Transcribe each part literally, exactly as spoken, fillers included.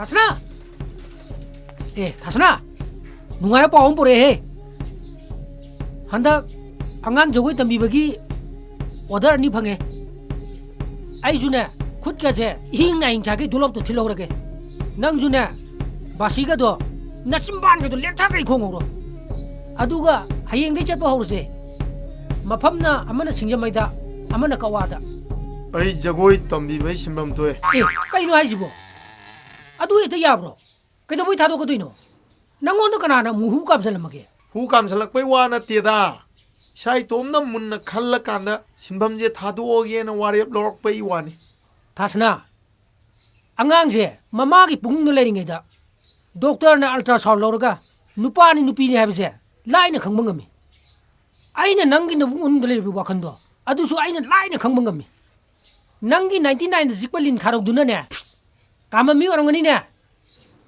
ꯊꯥꯁꯅꯥ! ꯑꯦ, ꯊꯥꯁꯅꯥ! ꯅꯨꯡꯉꯥꯏꯕ ꯄꯥꯎ ꯑꯃ ꯄꯨꯔꯛꯑꯦꯍꯦ꯫ ꯍꯟꯗꯛ ꯑꯉꯥꯡ ꯖꯒꯣꯏ ꯇꯝꯕꯤꯕꯒꯤ order ꯑꯅꯤ ꯐꯪꯉꯦ꯫ ꯑꯩꯁꯨꯅꯦ, ꯈꯨꯠꯀꯁꯦ ꯏꯍꯤꯡ ꯅꯥꯍꯤꯡ ꯁꯥꯒꯩ ꯗꯣꯂꯣꯞꯇꯣ ꯊꯤꯜꯍꯧꯔꯒꯦ꯫ ꯅꯪꯁꯨꯅꯦ, ꯕꯥꯁꯤꯒꯗꯣ ꯅꯆꯤꯟꯕꯥꯟꯒꯗꯣ ꯂꯦꯛꯊꯈꯩ ꯈꯣꯡꯍꯧꯔꯣ꯫ ꯑꯗꯨꯒ ꯍꯌꯦꯡꯗꯩ ꯆꯠꯄ ꯍꯧꯔꯁꯦ꯫ ꯃꯐꯝꯅ ꯑꯃꯅ ꯁꯤꯡꯖꯃꯩꯗ, ꯑꯃꯅ ꯀꯛꯋꯥꯗ꯫ ꯑꯩ ꯖꯒꯣꯏ ꯇꯝꯕꯤꯕꯩ ꯁꯤꯟꯐꯝ ꯊꯣꯛꯑꯦ꯫ ꯑꯦ, ꯀꯩꯅꯣ ꯍꯥꯏꯁꯤꯕꯣ? ꯑꯗꯨ ꯍꯦꯛꯇ ꯌꯥꯕ꯭ꯔꯣ? ꯀꯩꯗꯧꯕꯩ ꯊꯥꯗꯣꯛꯀꯗꯣꯏꯅꯣ? ꯅꯪꯉꯣꯟꯗ ꯀꯅꯥꯅ ꯑꯃꯨꯛ ꯍꯨ ꯀꯥꯝꯁꯤꯜꯂꯝꯃꯒꯦ? ꯍꯨ ꯀꯥꯝꯁꯤꯜꯂꯛꯄꯩ ꯋꯥ ꯅꯠꯇꯦꯗ꯫ ꯏꯁꯥ ꯏꯇꯣꯝꯅ ꯃꯨꯟꯅ ꯈꯜꯂꯀꯥꯟꯗ ꯁꯤꯟꯐꯝꯁꯦ ꯊꯥꯗꯣꯛꯑꯒꯦꯅ ꯋꯥꯔꯦꯞ ꯂꯧꯔꯛꯄꯩ ꯋꯥꯅꯤ꯫ ꯊꯥꯁꯅꯥ, ꯑꯉꯥꯡꯁꯦ ꯃꯃꯥꯒꯤ ꯄꯨꯛꯅꯨꯡꯗ ꯂꯩꯔꯤꯉꯩꯗ ꯗꯣꯛꯇꯔꯅ ultrasound ꯂꯧꯔꯒ ꯅꯨꯄꯥꯅꯤ ꯅꯨꯄꯤꯅꯤ ꯍꯥꯏꯕꯁꯦ ꯂꯥꯏꯅ ꯈꯪꯕ ꯉꯝꯃꯤ꯫ ꯑꯩꯅ ꯅꯪꯒꯤ ꯅꯕꯨꯛ ꯃꯅꯨꯡꯗ ꯂꯩꯔꯤꯕ ꯋꯥꯈꯜꯗꯣ, ꯑꯗꯨꯁꯨ ꯑꯩꯅ ꯂꯥꯏꯅ ꯈꯪꯕ ꯉꯝꯃꯤ꯫ ꯅꯪꯒꯤ ninety nineꯗ ꯆꯤꯛꯄ ꯂꯤꯟ ꯈꯥꯔꯧꯗꯨꯅꯅꯦ, ꯀꯥꯃꯝꯃꯤ ꯑꯣꯏꯔꯝꯒꯅꯤꯅꯦ꯫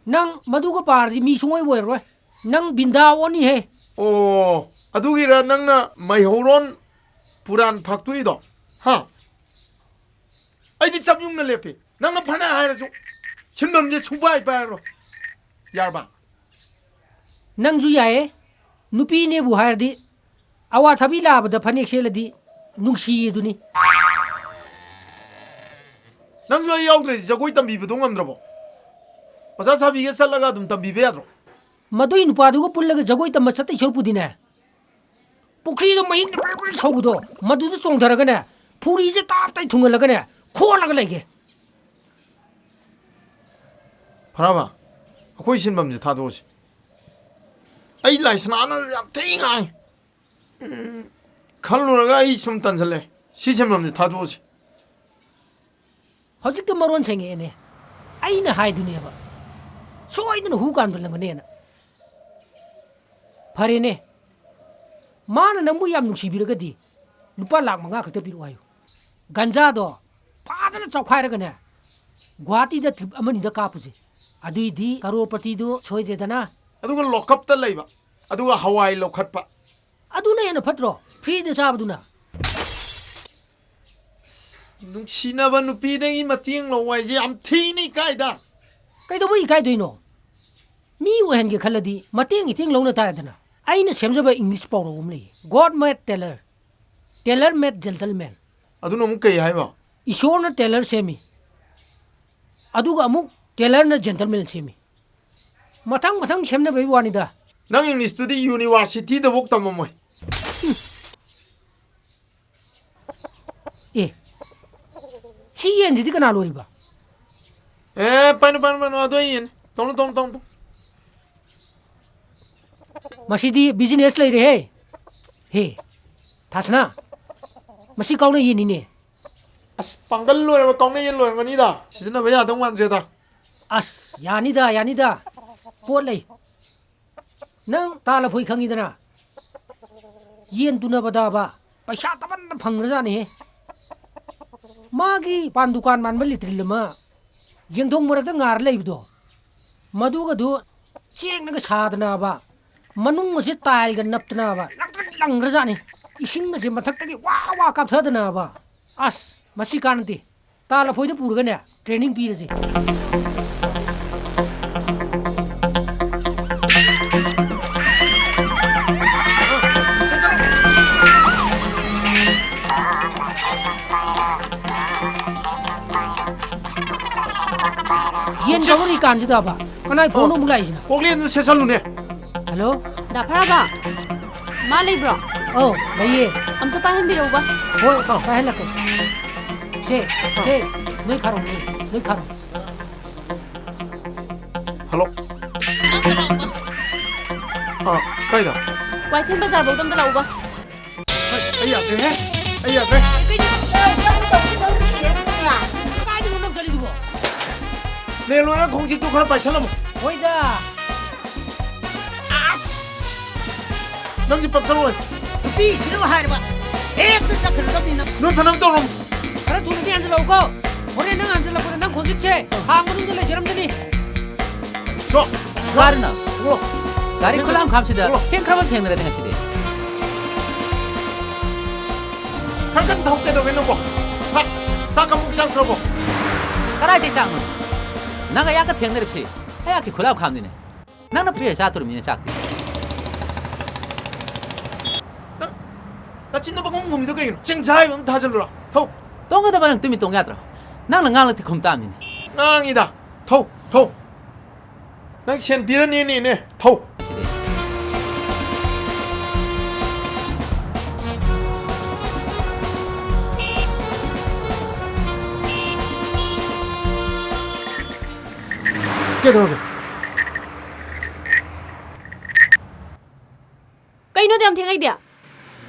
ꯅꯪ ꯃꯗꯨꯒ ꯄꯥꯔꯗꯤ ꯃꯤ ꯁꯨꯡꯑꯣꯏ ꯑꯣꯏꯔꯔꯣꯏ꯫ ꯅꯪ ꯕꯤꯟꯗꯥ ꯑꯣꯟꯅꯤꯍꯦ꯫ ꯑꯣ, ꯑꯗꯨꯒꯤꯔ ꯅꯪꯅ ꯃꯩꯍꯧꯔꯣꯟ ꯄꯨꯔꯥꯟ ꯐꯥꯛꯇꯣꯛꯏꯗꯣ? ꯍꯥ? ꯑꯩꯗꯤ ꯆꯞ ꯌꯨꯡꯅ ꯂꯦꯞꯄꯤ꯫ ꯅꯪꯅ ꯐꯅ ꯍꯥꯏꯔꯁꯨ ꯁꯤꯟꯐꯝꯁꯦ ꯁꯨꯡꯄꯥꯏ ꯄꯥꯏꯔꯔꯣꯏ꯫ ꯌꯥꯔꯕ? ꯅꯪꯁꯨ ꯌꯥꯏꯌꯦ꯫ ꯅꯨꯄꯤꯅꯦꯕꯨ ꯍꯥꯏꯔꯗꯤ ꯑꯋꯥꯊꯕꯤ ꯂꯥꯕꯗ ꯐꯅꯦꯛ ꯁꯦꯠꯂꯗꯤ ꯅꯨꯡꯁꯤꯌꯦꯗꯨꯅꯤ꯫ ꯅꯪꯁꯨ ꯑꯩ ꯌꯥꯎꯗ꯭ꯔꯗꯤ ꯖꯒꯣꯏ ꯇꯝꯕꯤꯕꯗꯣ ꯉꯝꯗ꯭ꯔꯕꯣ? ꯑꯣꯖꯥ ꯁꯥꯕꯤꯒ ꯆꯠꯂꯒ ꯑꯗꯨꯝ ꯇꯝꯕꯤꯕ ꯌꯥꯗ꯭ꯔꯣ? ꯃꯗꯨꯏ ꯅꯨꯄꯥꯗꯨꯒ ꯄꯨꯜꯂꯒ ꯖꯒꯣꯏ ꯇꯝꯕ ꯆꯠꯇꯣꯏ ꯁꯔꯨꯛꯄꯨꯗꯤꯅꯦ, ꯄꯨꯈ꯭ꯔꯤꯗ ꯃꯍꯤꯛꯅ ꯕ꯭ꯔꯦꯛ ꯕ꯭ꯔꯦꯛ ꯁꯧꯕꯗꯣ, ꯃꯗꯨꯗ ꯆꯣꯡꯊꯔꯒꯅꯦ, ꯐꯨꯔꯤꯁꯦ ꯇꯥꯞ ꯇꯥꯏ ꯊꯨꯡꯍꯜꯂꯒꯅꯦ, ꯈꯣꯠꯂꯒ ꯂꯩꯒꯦ꯫ ꯐꯔꯕ? ꯑꯩꯈꯣꯏ ꯁꯤꯟꯐꯝꯁꯦ ꯊꯥꯗꯣꯛꯑꯁꯤ꯫ ꯑꯩ ꯂꯥꯏꯁꯅꯥꯅ ꯌꯥꯝ ꯊꯤ ꯉꯥꯡꯉꯤ꯫ ꯎꯝ, ꯈꯜꯂꯨꯔꯒ ꯑꯩ ꯁꯨꯝ ꯇꯟꯁꯤꯜꯂꯦ꯫ ꯁꯤ ꯁꯤꯟꯐꯝꯁꯦ ꯊꯥꯗꯣꯛꯑꯁꯤ꯫ ꯍꯧꯖꯤꯛꯇ ꯃꯔꯣꯟ ꯁꯦꯡꯉꯛꯑꯦꯅꯦ꯫ ꯑꯩꯅ ꯍꯥꯏꯗꯨꯅꯦꯕ, ꯁꯣꯏꯗꯅ ꯍꯨ ꯀꯥꯝꯁꯤꯜꯂꯝꯒꯅꯦꯅ꯫ ꯐꯔꯦꯅꯦ, ꯃꯥꯅ ꯅꯪꯕꯨ ꯌꯥꯝ ꯅꯨꯡꯁꯤꯕꯤꯔꯒꯗꯤ ꯂꯨꯄꯥ ꯂꯥꯈ ꯃꯉꯥ ꯈꯛꯇ ꯄꯤꯔꯛꯑꯣ ꯍꯥꯏꯌꯨ꯫ ꯒꯟꯖꯥꯗꯣ ꯐꯖꯅ ꯆꯥꯎꯈꯥꯏꯔꯒꯅꯦ, ꯒꯨꯍꯥꯇꯤꯗ trip ꯑꯃꯅꯤꯗ ꯀꯥꯞꯄꯨꯁꯦ꯫ ꯑꯗꯨꯏꯗꯤ ꯀꯔꯣꯔꯄꯇꯤꯗꯨ ꯁꯣꯏꯗ꯭ꯔꯦꯗꯅ꯫ ꯑꯗꯨꯒ ꯂꯣꯀꯞꯇ ꯂꯩꯕ, ꯑꯗꯨꯒ ꯍꯋꯥꯏ ꯂꯧꯈꯠꯄ꯫ ꯑꯗꯨꯅ ꯍꯦꯟꯅ ꯐꯠꯇ꯭ꯔꯣ? Freeꯗ ꯆꯥꯕꯗꯨꯅ꯫ ꯅꯨꯡꯁꯤꯅꯕ ꯅꯨꯄꯤꯗꯒꯤ ꯃꯇꯦꯡ ꯂꯧꯕ ꯍꯥꯏꯁꯦ ꯌꯥꯝ ꯊꯤꯅ ꯏꯀꯥꯏꯗ꯫ ꯀꯩꯗꯧꯕꯩ ꯏꯀꯥꯏꯗꯣꯏꯅꯣ? ꯃꯤ ꯑꯣꯏꯍꯟꯒꯦ ꯈꯜꯂꯗꯤ ꯃꯇꯦꯡ ꯏꯇꯦꯡ ꯂꯧꯅ ꯇꯥꯔꯦꯗꯅ꯫ ꯑꯩꯅ ꯁꯦꯝꯖꯕ ꯏꯪꯂꯤꯁ ꯄꯥꯎꯔꯧ ꯑꯃ ꯂꯩꯌꯦ, "God made tailor, tailor made gentleman"꯫ ꯑꯗꯨꯅ ꯑꯃꯨꯛ ꯀꯩ ꯍꯥꯏꯕ? ꯏꯁꯣꯔꯅ ꯇꯦꯂꯔ ꯁꯦꯝꯃꯤ, ꯑꯗꯨꯒ ꯑꯃꯨꯛ ꯇꯦꯂꯔꯅ ꯖꯦꯟꯇꯜꯃꯦꯟ ꯁꯦꯝꯃꯤ꯫ ꯃꯊꯪ ꯃꯊꯪ ꯁꯦꯝꯅꯕꯒꯤ ꯋꯥꯅꯤꯗ꯫ ꯅꯪ ꯏꯪꯂꯤꯁꯇꯨꯗꯤ ꯌꯨꯅꯤꯚꯔꯁꯤꯇꯤꯗꯐꯥꯎ ꯇꯝꯃꯝꯃꯣꯏ꯫ ꯑꯦ, ꯁꯤ ꯌꯦꯟꯁꯤꯗꯤ ꯀꯅꯥ ꯂꯣꯏꯔꯤꯕ? ꯑꯦ, ꯄꯥꯏꯅꯨ, ꯄꯥꯏꯅꯨ, ꯄꯥꯏꯅꯨ, ꯑꯗꯨ ꯑꯩ ꯌꯦꯟꯅꯤ꯫ ꯇꯧꯅꯨ, ꯇꯧꯅꯨ, ꯇꯧꯅꯨ, ꯇꯧꯅꯨ꯫ ꯃꯁꯤꯗꯤ ꯕꯤꯖꯤꯅꯦꯁ ꯂꯩꯔꯦꯍꯦ꯫ ꯍꯦ, ꯊꯥꯁꯅꯥ, ꯃꯁꯤ ꯀꯥꯎꯅ ꯌꯦꯟꯅꯤꯅꯦ꯫ ꯑꯁ, ꯄꯥꯡꯒꯜ ꯂꯣꯏꯔꯕ ꯀꯥꯎꯅ ꯌꯦꯟ ꯂꯣꯏꯔꯝꯒꯅꯤꯗ꯫ ꯁꯤꯖꯤꯟꯅꯕ ꯌꯥꯗꯧ ꯃꯥꯟꯗ꯭ꯔꯦꯗ꯫ ꯑꯁ, ꯌꯥꯅꯤꯗ, ꯌꯥꯅꯤꯗ꯫ ꯄꯣꯠ ꯂꯩ꯫ ꯅꯪ ꯇꯥ ꯂꯐꯣꯏ ꯈꯪꯉꯤꯗꯅ? ꯌꯦꯟ ꯇꯨꯅꯕꯗꯕ ꯄꯩꯁꯥ ꯇꯥꯕꯟꯅ ꯐꯪꯈ꯭ꯔꯖꯥꯠꯅꯤꯍꯦ꯫ ꯃꯥꯒꯤ ꯄꯥꯟ ꯗꯨꯀꯥꯟ ꯃꯥꯟꯕ ꯂꯤꯇ꯭ꯔꯤꯜ ꯑꯃ ꯌꯦꯡꯊꯣꯡ ꯃꯔꯛꯇ ꯉꯥꯔ ꯂꯩꯕꯗꯣ, ꯃꯗꯨꯒꯗꯨ ꯆꯦꯡꯅꯒ ꯁꯥꯗꯅꯕ, ꯃꯅꯨꯡꯒꯁꯦ ꯇꯥꯏꯜꯒ ꯅꯞꯇꯅꯕ, ꯂꯪꯇ꯭ꯔꯤꯛ ꯂꯪꯈ꯭ꯔꯖꯥꯠꯅꯤ꯫ ꯏꯁꯤꯡꯒꯁꯦ ꯃꯊꯛꯇꯒꯤ ꯋꯥ ꯋꯥ ꯀꯥꯞꯊꯗꯅꯕ꯫ ꯑꯁ, ꯃꯁꯤ ꯀꯥꯟꯅꯗꯦ꯫ ꯇꯥ ꯂꯐꯣꯏꯗ ꯄꯨꯔꯒꯅꯦ, ꯇ꯭ꯔꯦꯅꯤꯡ ꯄꯤꯔꯁꯦ꯫ ꯌꯦꯟ ꯀꯧꯔꯤ ꯀꯥꯟꯁꯤꯗꯕ ꯀꯅꯥꯏ ꯐꯣꯟ ꯑꯃꯨꯛ ꯂꯥꯛꯏꯁꯤꯅ? ꯀꯣꯛꯂꯦꯟꯗꯨ ꯁꯦꯠꯆꯜꯂꯨꯅꯦ꯫ ꯍꯜꯂꯣ? ꯗꯥ ꯐꯔꯥꯕ, ꯃꯥ ꯂꯩꯕ꯭ꯔꯣ? ꯑꯧ, ꯂꯩꯌꯦ꯫ ꯑꯝꯇ ꯄꯥꯏꯍꯟꯕꯤꯔꯛꯎꯕ꯫ ꯍꯣꯏ, ꯄꯥꯏꯍꯜꯂꯛꯀꯦ꯫ ꯁꯦ, ꯁꯦ, ꯅꯣꯏ ꯈꯥꯔꯣꯝꯅꯦ, ꯅꯣꯏ ꯈꯥꯔꯣꯝ꯫ ꯍꯜꯂꯣ꯫ ꯑꯥ, ꯀꯥꯏꯗ? ꯀ꯭ꯋꯥꯏꯊꯦꯜ ꯕꯖꯥꯔ ꯐꯥꯎꯗ ꯑꯝꯇ ꯂꯥꯛꯎꯕ꯫ ꯍꯣꯏ, ꯑꯩ ꯌꯥꯗ꯭ꯔꯦꯍꯦ꯫ ꯑꯩ ꯌꯥꯗ꯭ꯔꯦ꯫ ꯀꯥꯏꯗꯅꯣ ꯅꯪ ꯆꯠꯂꯤꯗꯨꯕꯣ? ꯂꯦ ꯂꯣꯏꯔ ꯈꯣꯡꯖꯤꯛꯇꯣ ꯈꯔ ꯄꯥꯏꯁꯜꯂꯝꯃꯣ꯫ ꯍꯣꯏꯗ꯫ ꯑꯁ! ꯅꯪꯗꯤ ꯄꯛꯆꯔꯣꯏ꯫ ꯅꯨꯄꯤꯁꯤꯅꯕ ꯍꯥꯏꯔꯕ ꯍꯦꯛꯇ ꯆꯠꯈ꯭ꯔꯗꯕꯅꯤ ꯅꯪ꯫ ꯅꯣꯏ ꯐꯅꯕ ꯇꯧꯔꯝꯃꯣ꯫ ꯈꯔ ꯊꯨꯅꯗꯤ ꯍꯟꯖꯤꯜꯂꯛꯎꯀꯣ꯫ ꯍꯣꯔꯦꯟ ꯅꯪ ꯍꯟꯖꯤꯜꯂꯛꯄꯗ ꯅꯪ ꯈꯣꯡꯖꯤꯛꯁꯦ ꯈꯥꯡ ꯃꯅꯨꯡꯗ ꯂꯩꯖꯔꯝꯖꯅꯤ꯫ ꯁꯣ, ꯀꯥꯔꯤꯅꯣ? ꯊꯣꯛꯂꯛꯑꯣ꯫ ꯒꯥꯔꯤ ꯈꯨꯂꯥꯡ ꯈꯥꯝꯁꯤꯗ ꯊꯣꯛꯂꯛꯑꯣ꯫ ꯊꯦꯡꯈ꯭ꯔꯕ ꯊꯦꯡꯗ꯭ꯔꯗꯤ ꯉꯁꯤꯗꯤ? ꯈꯔ ꯀꯟꯅ ꯊꯧ ꯀꯩꯗꯧꯒꯦ ꯅꯪꯕꯣ? ꯍꯥ? ꯆꯥꯛ ꯑꯃꯨꯛ ꯆꯥꯛꯈ꯭ꯔꯕꯣ? ꯀꯗꯥꯏꯗꯩ ꯆꯥꯛꯅꯣ? ꯅꯪ ꯑꯩꯍꯥꯛꯀ ꯊꯦꯡꯅꯔꯤꯕꯁꯤ ꯑꯩꯍꯥꯛꯀꯤ ꯈꯨꯂꯥꯞ ꯈꯥꯝꯅꯤꯅꯦ꯫ ꯅꯪꯅ ꯄꯤꯔ ꯆꯥ ꯇꯨꯔꯃꯤꯅꯦ ꯆꯥꯛꯇꯤ꯫ ꯅꯪ ꯅꯆꯤꯟꯗ ꯄꯪꯈꯨꯝ ꯈꯨꯝꯃꯤꯗꯣ ꯀꯩꯒꯤꯅꯣ? ꯆꯦꯡꯖꯥꯏꯕ ꯑꯃ ꯊꯥꯖꯤꯜꯂꯨꯔꯣ꯫ ꯊꯧ꯫ ꯇꯣꯡꯒꯗꯕ ꯅꯪ ꯇꯨꯃꯤꯟ ꯇꯣꯡ ꯌꯥꯗ꯭ꯔꯣ? ꯅꯪꯅ ꯉꯥꯡꯂꯛꯇꯤ ꯈꯨꯝ ꯇꯥꯕꯅꯤꯅꯦ꯫ ꯉꯥꯡꯉꯤꯗ꯫ ꯊꯧ, ꯊꯧ꯫ ꯅꯪ ꯁꯦꯟ ꯄꯤꯔꯅꯤꯅꯦꯅꯦ꯫ ꯊꯧ꯫ ꯁꯤꯗꯤ꯫ ꯀꯩꯗꯧꯔꯒꯦ? ꯀꯩꯅꯣ ꯑꯗꯨ ꯌꯥꯝ ꯊꯦꯡꯉꯩꯗꯤ?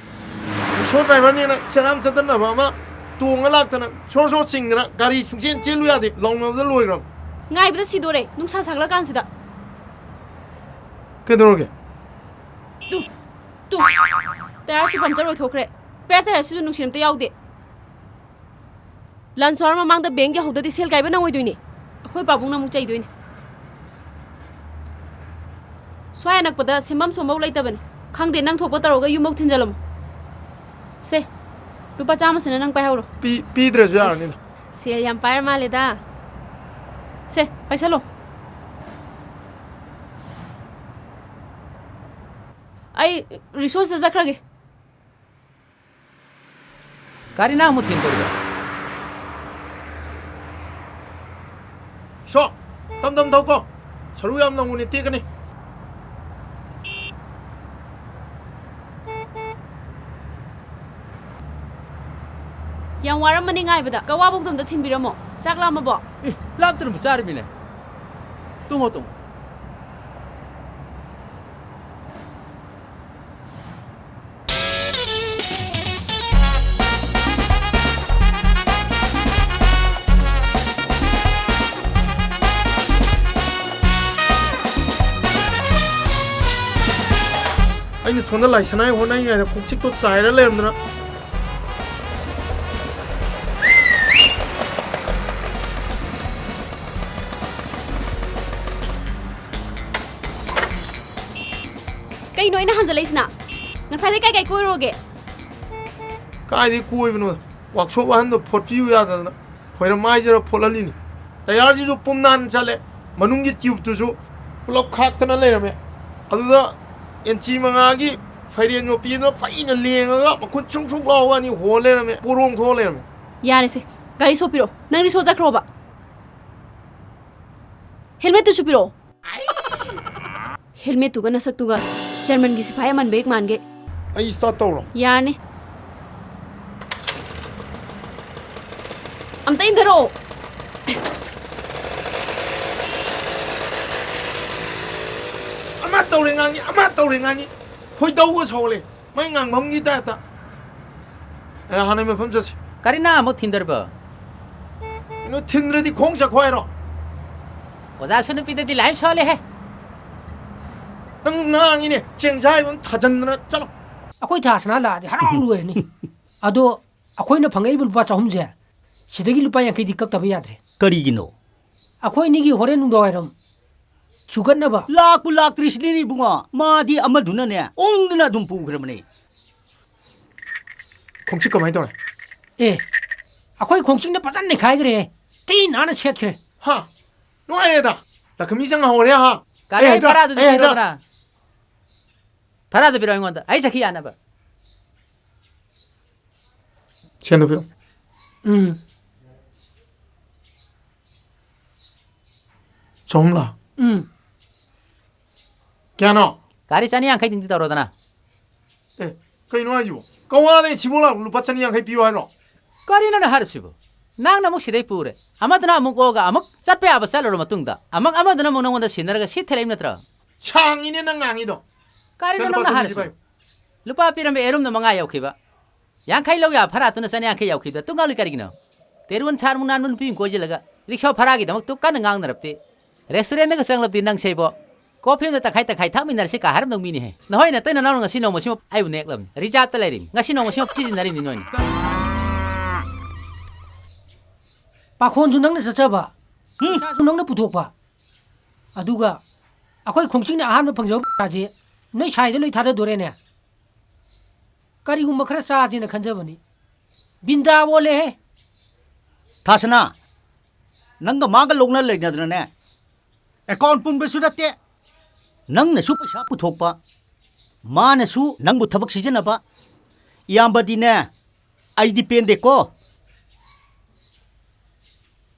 ꯔꯤꯛꯁꯣ ꯗ꯭ꯔꯥꯏꯚꯔꯅꯦꯅ ꯆꯔꯥꯝ ꯆꯠꯇꯅꯕ ꯑꯃ ꯇꯣꯡꯉ ꯂꯥꯛꯇꯅ ꯁꯣꯔ ꯁꯣꯔ ꯆꯤꯡꯗꯅ ꯒꯥꯔꯤ ꯁꯨꯡꯆꯦꯟ ꯆꯦꯜꯂꯨ ꯌꯥꯗꯦ, ꯂꯥꯎꯅꯕꯗ ꯂꯣꯏꯈ꯭ꯔꯕ꯫ ꯉꯥꯏꯕꯗ ꯁꯤꯗꯣꯔꯦ, ꯅꯨꯡꯁꯥ ꯁꯥꯒꯠꯂꯀꯥꯟꯁꯤꯗ꯫ ꯀꯩꯗꯧꯔꯒꯦ? ꯇꯨ, ꯇꯨ, ꯇꯌꯥꯔꯁꯨ ꯄꯝꯆꯔ ꯑꯣꯏꯊꯣꯛꯈ꯭ꯔꯦ꯫ ꯁ꯭ꯄꯦꯌꯔ ꯇꯌꯥꯔꯁꯤꯁꯨ ꯅꯨꯡꯁꯤꯠ ꯑꯝꯇ ꯌꯥꯎꯗꯦ꯫ ꯂꯟꯆ ꯑꯋꯥꯔ ꯃꯃꯥꯡꯗ ꯕꯦꯡꯛ ꯌꯧꯍꯧꯗꯗꯤ ꯁꯦꯜ ꯀꯥꯏꯕ ꯅꯪꯉꯣꯏꯗꯣꯏꯅꯦ꯫ ꯑꯩꯈꯣꯏ ꯄꯥꯕꯨꯡꯅ ꯑꯃꯨꯛ ꯆꯩꯗꯣꯏꯅꯦ꯫ ꯁ꯭ꯋꯥꯏ ꯑꯅꯛꯄꯗ ꯁꯦꯝꯐꯝ ꯁꯣꯝꯐꯧ ꯂꯩꯇꯕꯅꯦ꯫ ꯈꯪꯗꯦ, ꯅꯪ ꯊꯣꯛꯄ ꯇꯧꯔꯒ ꯌꯨꯝꯐꯧ ꯊꯤꯟꯖꯜꯂꯝꯃꯣ꯫ ꯁꯦ, ꯂꯨꯄꯥ ꯆꯥꯝꯃꯁꯤꯅ ꯅꯪ ꯄꯥꯏꯍꯧꯔꯣ꯫ ꯄꯤ-, ꯄꯤꯗ꯭ꯔꯁꯨ ꯌꯥꯔꯅꯤꯗ꯫ ꯑꯁ, ꯁꯦꯜ ꯌꯥꯝ ꯄꯥꯏꯔ ꯃꯥꯜꯂꯦꯗ꯫ ꯁꯦ, ꯄꯥꯏꯁꯜꯂꯣ꯫ ꯑꯩ ꯔꯤꯁꯣꯁꯇ ꯆꯠꯈ꯭ꯔꯒꯦ꯫ ꯒꯥꯔꯤ ꯅꯪ ꯑꯃꯨꯛ ꯊꯦꯡꯗꯧꯔꯤꯕ? ꯁꯣ, ꯇꯝ ꯇꯝ ꯊꯧꯀꯣ꯫ ꯁꯔꯨ ꯌꯥꯝ ꯅꯪꯉꯨꯅꯦ, ꯇꯦꯛꯀꯅꯤ꯫ ꯌꯥꯝ ꯋꯥꯔꯝꯃꯅꯤ ꯉꯥꯏꯕꯗ꯫ ꯀꯋꯥꯕꯧꯗꯣ ꯑꯝꯇ ꯊꯤꯟꯕꯤꯔꯝꯃꯣ꯫ ꯆꯥꯛ ꯂꯥꯝꯃꯕꯣ? ꯑꯦ, ꯂꯥꯝꯗꯅꯕꯨ ꯆꯥꯔꯤꯃꯤꯅꯦ꯫ ꯇꯨꯝꯃꯣ, ꯇꯨꯝꯃꯣ꯫ ꯑꯩꯅ ꯁꯣꯝꯗ ꯂꯥꯏ ꯁꯅꯥꯏ ꯍꯣꯠꯅꯔꯤꯉꯩꯗ ꯀꯣꯛꯆꯤꯛꯇꯣ ꯆꯥꯏꯔ ꯂꯩꯔꯝꯗꯅ꯫ ꯀꯩꯅꯣ ꯑꯩꯅ ꯍꯟꯖꯜꯂꯛꯏꯁꯤꯅ? ꯉꯁꯥꯏꯗꯩ ꯀꯥꯏ ꯀꯥꯏ ꯀꯣꯏꯔꯨꯔꯒꯦ? ꯀꯥꯏꯗꯩ ꯀꯣꯏꯕꯅꯣꯗ? ꯋꯥꯛꯁꯣꯞ ꯑꯍꯟꯗꯣ ꯐꯣꯠꯄꯤꯌꯨ ꯌꯥꯗꯗꯅ ꯈꯣꯏꯔꯝ ꯃꯥꯏꯖꯔ ꯐꯣꯠꯍꯜꯂꯤꯅꯤ꯫ ꯇꯌꯥꯔꯁꯤꯁꯨ ꯄꯨꯝꯅꯥꯟ ꯆꯠꯂꯦ, ꯃꯅꯨꯡꯒꯤ ꯇ꯭ꯌꯨꯕꯇꯨꯁꯨ ꯄꯨꯂꯞ ꯈꯥꯛꯇꯅ ꯂꯩꯔꯝꯃꯦ꯫ ꯑꯗꯨꯗ ꯏꯟꯆꯤ ꯃꯉꯥꯒꯤ ꯐꯩꯔꯦꯟ ꯌꯣꯠꯄꯤ ꯑꯗꯨꯅ ꯐꯩꯅ ꯂꯦꯡꯉꯒ ꯃꯈꯨꯠ ꯁꯨꯛ ꯁꯨꯛ ꯂꯥꯎꯕ ꯑꯅꯤ ꯍꯣ ꯂꯩꯔꯝꯃꯦ, ꯄꯣꯔꯣꯡ ꯊꯣꯛꯑ ꯂꯩꯔꯝꯃꯦ꯫ ꯌꯥꯔꯦꯁꯦ, ꯒꯥꯔꯤ ꯁꯣ ꯄꯤꯔꯛꯑꯣ꯫ ꯅꯪ ꯔꯤꯛꯁꯣ ꯆꯠꯈ꯭ꯔꯣꯕ꯫ ꯍꯦꯜꯃꯦꯠꯇꯨꯁꯨ ꯄꯤꯔꯛꯑꯣ꯫ ꯍꯦꯜꯃꯦꯠꯇꯨꯒ ꯅꯁꯛꯇꯨꯒ ꯖꯔꯃꯟꯒꯤ ꯁꯤꯐꯥꯏ ꯑꯃꯟꯕ ꯍꯦꯛ ꯃꯥꯟꯒꯦ꯫ ꯑꯩ ꯁ꯭ꯇꯥꯔꯠ ꯇꯧꯔꯣ? ꯌꯥꯔꯅꯤ꯫ ꯑꯝꯇ ꯏꯟꯊꯔꯛꯑꯣ꯫ ꯑꯃ ꯇꯧꯔꯦ ꯉꯥꯡꯉꯤ, ꯑꯃ ꯇꯧꯔꯦ ꯉꯥꯡꯉꯤ꯫ ꯈꯣꯏꯗꯧꯒ ꯁꯧꯒꯠꯂꯦ꯫ ꯃꯥꯏ ꯉꯥꯡꯐꯝꯒꯤ ꯇꯥꯏꯞꯇ꯫ ꯑꯦ, ꯍꯥꯟꯅꯩ ꯃꯐꯝ ꯆꯠꯁꯤ꯫ ꯀꯔꯤ ꯅꯪ ꯑꯃꯨꯛ ꯊꯤꯟꯗꯣꯔꯤꯕ? ꯀꯩꯅꯣ, ꯊꯤꯟꯗ꯭ꯔꯗꯤ ꯈꯣꯡ ꯆꯠꯈꯣ ꯍꯥꯏꯔꯣ? ꯑꯣꯖꯥꯁꯨ ꯅꯨꯄꯤꯗꯗꯤ ꯂꯥꯏ ꯁꯣꯜꯂꯦꯍꯦ꯫ ꯅꯪ ꯉꯥꯡꯉꯤꯅꯦ, ꯆꯦꯡꯖꯥꯏꯕ ꯑꯃ ꯊꯥꯖꯟꯗꯅ ꯆꯠꯂꯣ꯫ ꯑꯩꯈꯣꯏ ꯊꯥꯁꯅꯥ ꯂꯥꯛꯑꯗꯤ ꯍꯔꯥꯎ ꯂꯣꯏꯔꯅꯤ꯫ ꯑꯗꯣ ꯑꯩꯈꯣꯏꯅ ꯐꯪꯉꯛꯏꯕ ꯂꯨꯄꯥ ꯆꯍꯨꯝꯁꯦ ꯁꯤꯗꯒꯤ ꯂꯨꯄꯥ ꯌꯥꯡꯈꯩꯗꯤ ꯀꯛꯇꯕ ꯌꯥꯗ꯭ꯔꯦ꯫ ꯀꯔꯤꯒꯤꯅꯣ? ꯑꯩꯈꯣꯏ ꯑꯅꯤꯒꯤ ꯍꯣꯔꯦꯟ ꯅꯨꯡꯗꯥꯡꯋꯥꯏꯔꯝ ꯁꯨꯒꯠꯅꯕ꯫ ꯂꯥꯛꯄꯨ ꯂꯥꯛꯇ꯭ꯔꯤꯁꯤꯗꯤꯅꯦ ꯏꯕꯨꯡꯉꯣ, ꯃꯥꯗꯤ ꯑꯃꯗꯨꯅꯅꯦ ꯎꯪꯗꯅ ꯑꯗꯨꯝ ꯄꯨꯈ꯭ꯔꯕꯅꯦ꯫ ꯈꯣꯡꯆꯤꯠ ꯀꯃꯥꯏꯅ ꯇꯧꯔꯦ? ꯑꯦ, ꯑꯩꯈꯣꯏ ꯈꯣꯡꯆꯤꯠꯅ ꯐꯖꯅ ꯅꯩꯈꯥꯏꯈ꯭ꯔꯦ꯫ ꯊꯤ ꯅꯥꯟꯅ ꯁꯦꯠꯈ꯭ꯔꯦ꯫ ꯍꯥ? ꯅꯨꯡꯉꯥꯏꯔꯦꯗ꯫ ꯂꯛꯈꯃꯤ ꯆꯪꯍꯧꯔꯦ ꯍꯥ? ꯀꯔꯤ ꯑꯩ ꯍꯟꯗꯛ, ꯚꯔꯥꯗꯨꯗꯤ ꯑꯩ ꯍꯟꯗꯛ꯫ ꯄꯤꯔꯛꯑꯣꯗꯅ? ꯚꯔꯥꯗꯨ ꯄꯤꯔꯛꯑꯣ ꯑꯩꯉꯣꯟꯗ꯫ ꯑꯩ ꯆꯠꯈꯤ ꯌꯥꯅꯕ꯫ ꯁꯦꯟꯗꯣ ꯄꯤꯔꯛꯑꯣ꯫ ꯎꯝ꯫ ꯆꯍꯨꯝꯂꯥ? ꯎꯝ꯫ ꯀꯌꯥꯅꯣ? ꯒꯥꯔꯤ ꯆꯅꯤ ꯌꯥꯡꯈꯩꯗꯤ ꯇꯧꯔꯣꯗꯅ꯫ ꯑꯦ, ꯀꯩꯅꯣ ꯍꯥꯏꯁꯤꯕꯣ? ꯀꯋꯥꯗꯩ ꯁꯤꯕꯣ ꯂꯥꯛ ꯂꯨꯄꯥ ꯆꯅꯤ ꯌꯥꯡꯈꯩ ꯄꯤꯌꯨ ꯍꯥꯏꯔꯣ? ꯀꯔꯤꯅꯣ ꯅꯪ ꯍꯥꯏꯔꯤꯁꯤꯕꯣ? ꯅꯪꯅ ꯑꯃꯨꯛ ꯁꯤꯗꯩ ꯄꯨꯔꯦ, ꯑꯃꯗꯨꯅ ꯑꯃꯨꯛ ꯑꯣꯛꯑꯒ ꯑꯃꯨꯛ ꯆꯠꯄ ꯌꯥꯕ ꯆꯠꯂꯨꯔ ꯃꯇꯨꯡꯗ ꯑꯃꯨꯛ ꯑꯃꯗꯨꯅ ꯑꯃꯨꯛ ꯅꯉꯣꯟꯗ ꯁꯤꯟꯅꯔꯒ ꯁꯤ ꯊꯤꯜꯂꯛꯏꯕ ꯅꯠꯇ꯭ꯔꯣ? ꯁꯥꯡꯉꯤꯅꯦ ꯅꯪ ꯉꯥꯡꯉꯤꯗꯣ꯫ ꯀꯔꯤꯅꯣ ꯁꯦ, ꯂꯨꯄꯥ ꯅꯪꯅ ꯆꯅꯤ ꯍꯥꯏꯔꯤꯁꯤꯕꯣ? ꯄꯥꯏꯌꯨ꯫ ꯂꯨꯄꯥ ꯄꯤꯔꯝꯕ ꯑꯦꯔꯨꯝꯅ ꯃꯉꯥ ꯌꯧꯈꯤꯕ꯫ ꯌꯥꯡꯈꯩ ꯂꯧ ꯌꯥ ꯐꯔꯥꯠꯇꯨꯅ ꯆꯅꯤ ꯌꯥꯡꯈꯩ ꯌꯧꯈꯤꯕꯗ ꯇꯨꯡ ꯉꯥꯎꯂꯤ ꯀꯔꯤꯒꯤꯅꯣ? ꯇꯦꯔꯨꯟ ꯁꯥꯔꯃꯨꯛ ꯅꯥꯟꯕ ꯅꯨꯄꯤ ꯑꯃ ꯀꯣꯏꯁꯤꯜꯂꯒ ꯔꯤꯛꯁꯣ ꯐꯔꯥꯒꯤꯗꯃꯛꯇꯨ ꯀꯟꯅ ꯉꯥꯡꯅꯔꯕꯗꯤ, ꯔꯦꯁꯇꯨꯔꯦꯟꯗꯒ ꯆꯪꯂꯕꯗꯤ ꯅꯪꯁꯦ ꯏꯕꯣ, ꯀꯣꯐꯤ ꯑꯃꯗ ꯇꯪꯈꯥꯏ ꯇꯪꯈꯥꯏ ꯊꯛꯃꯤꯟꯅꯔꯁꯤ ꯀꯥ ꯍꯥꯏꯔꯝꯗꯧ ꯃꯤꯅꯤꯍꯦ꯫ ꯅꯍꯣꯏ ꯅꯇꯩ ꯅꯅꯥꯎꯅ ꯉꯁꯤ ꯅꯣꯡꯃꯁꯤꯃ ꯑꯩꯕꯨ ꯅꯦꯛꯂꯕꯅꯤ, ꯔꯤꯖꯥꯕꯇ ꯂꯩꯔꯤꯕꯅꯤ, ꯉꯁꯤ ꯅꯣꯡꯃꯁꯤꯃ ꯁꯤꯖꯤꯟꯅꯔꯤꯕꯅꯤ ꯅꯣꯏꯅ꯫ ꯄꯥꯈꯣꯟꯁꯨ ꯅꯪꯅ ꯆꯠꯆꯕ, ꯄꯩꯁꯥꯁꯨ ꯅꯪꯅ ꯄꯨꯊꯣꯛꯄ, ꯑꯗꯨꯒ ꯑꯩꯈꯣꯏ ꯈꯣꯡꯆꯤꯡꯅ ꯑꯍꯥꯟꯕ ꯐꯪꯖꯕ ꯄꯩꯁꯥꯁꯦ ꯅꯣꯏ ꯁꯥꯏꯗ ꯂꯣꯏ ꯊꯥꯗꯗꯣꯔꯦꯅꯦ꯫ ꯀꯔꯤꯒꯨꯝꯕ ꯈꯔ ꯆꯥꯁꯦꯅ ꯈꯟꯖꯕꯅꯤ꯫ ꯕꯤꯟꯗꯥ ꯑꯣꯜꯂꯦꯍꯦ꯫ ꯊꯥꯁꯅꯥ, ꯅꯪꯒ ꯃꯥꯒ ꯂꯧꯅ ꯂꯩꯅꯗꯅꯅꯦ, ꯑꯦꯀꯥꯎꯟ ꯄꯨꯟꯕꯁꯨ ꯅꯠꯇꯦ, ꯅꯪꯅꯁꯨ ꯄꯩꯁꯥ ꯄꯨꯊꯣꯛꯄ, ꯃꯥꯅꯁꯨ ꯅꯪꯕꯨ ꯊꯕꯛ ꯁꯤꯖꯤꯟꯅꯕ꯫ ꯏꯌꯥꯝꯕꯗꯤꯅꯦ, ꯑꯩꯗꯤ ꯄꯦꯟꯗꯦꯀꯣ꯫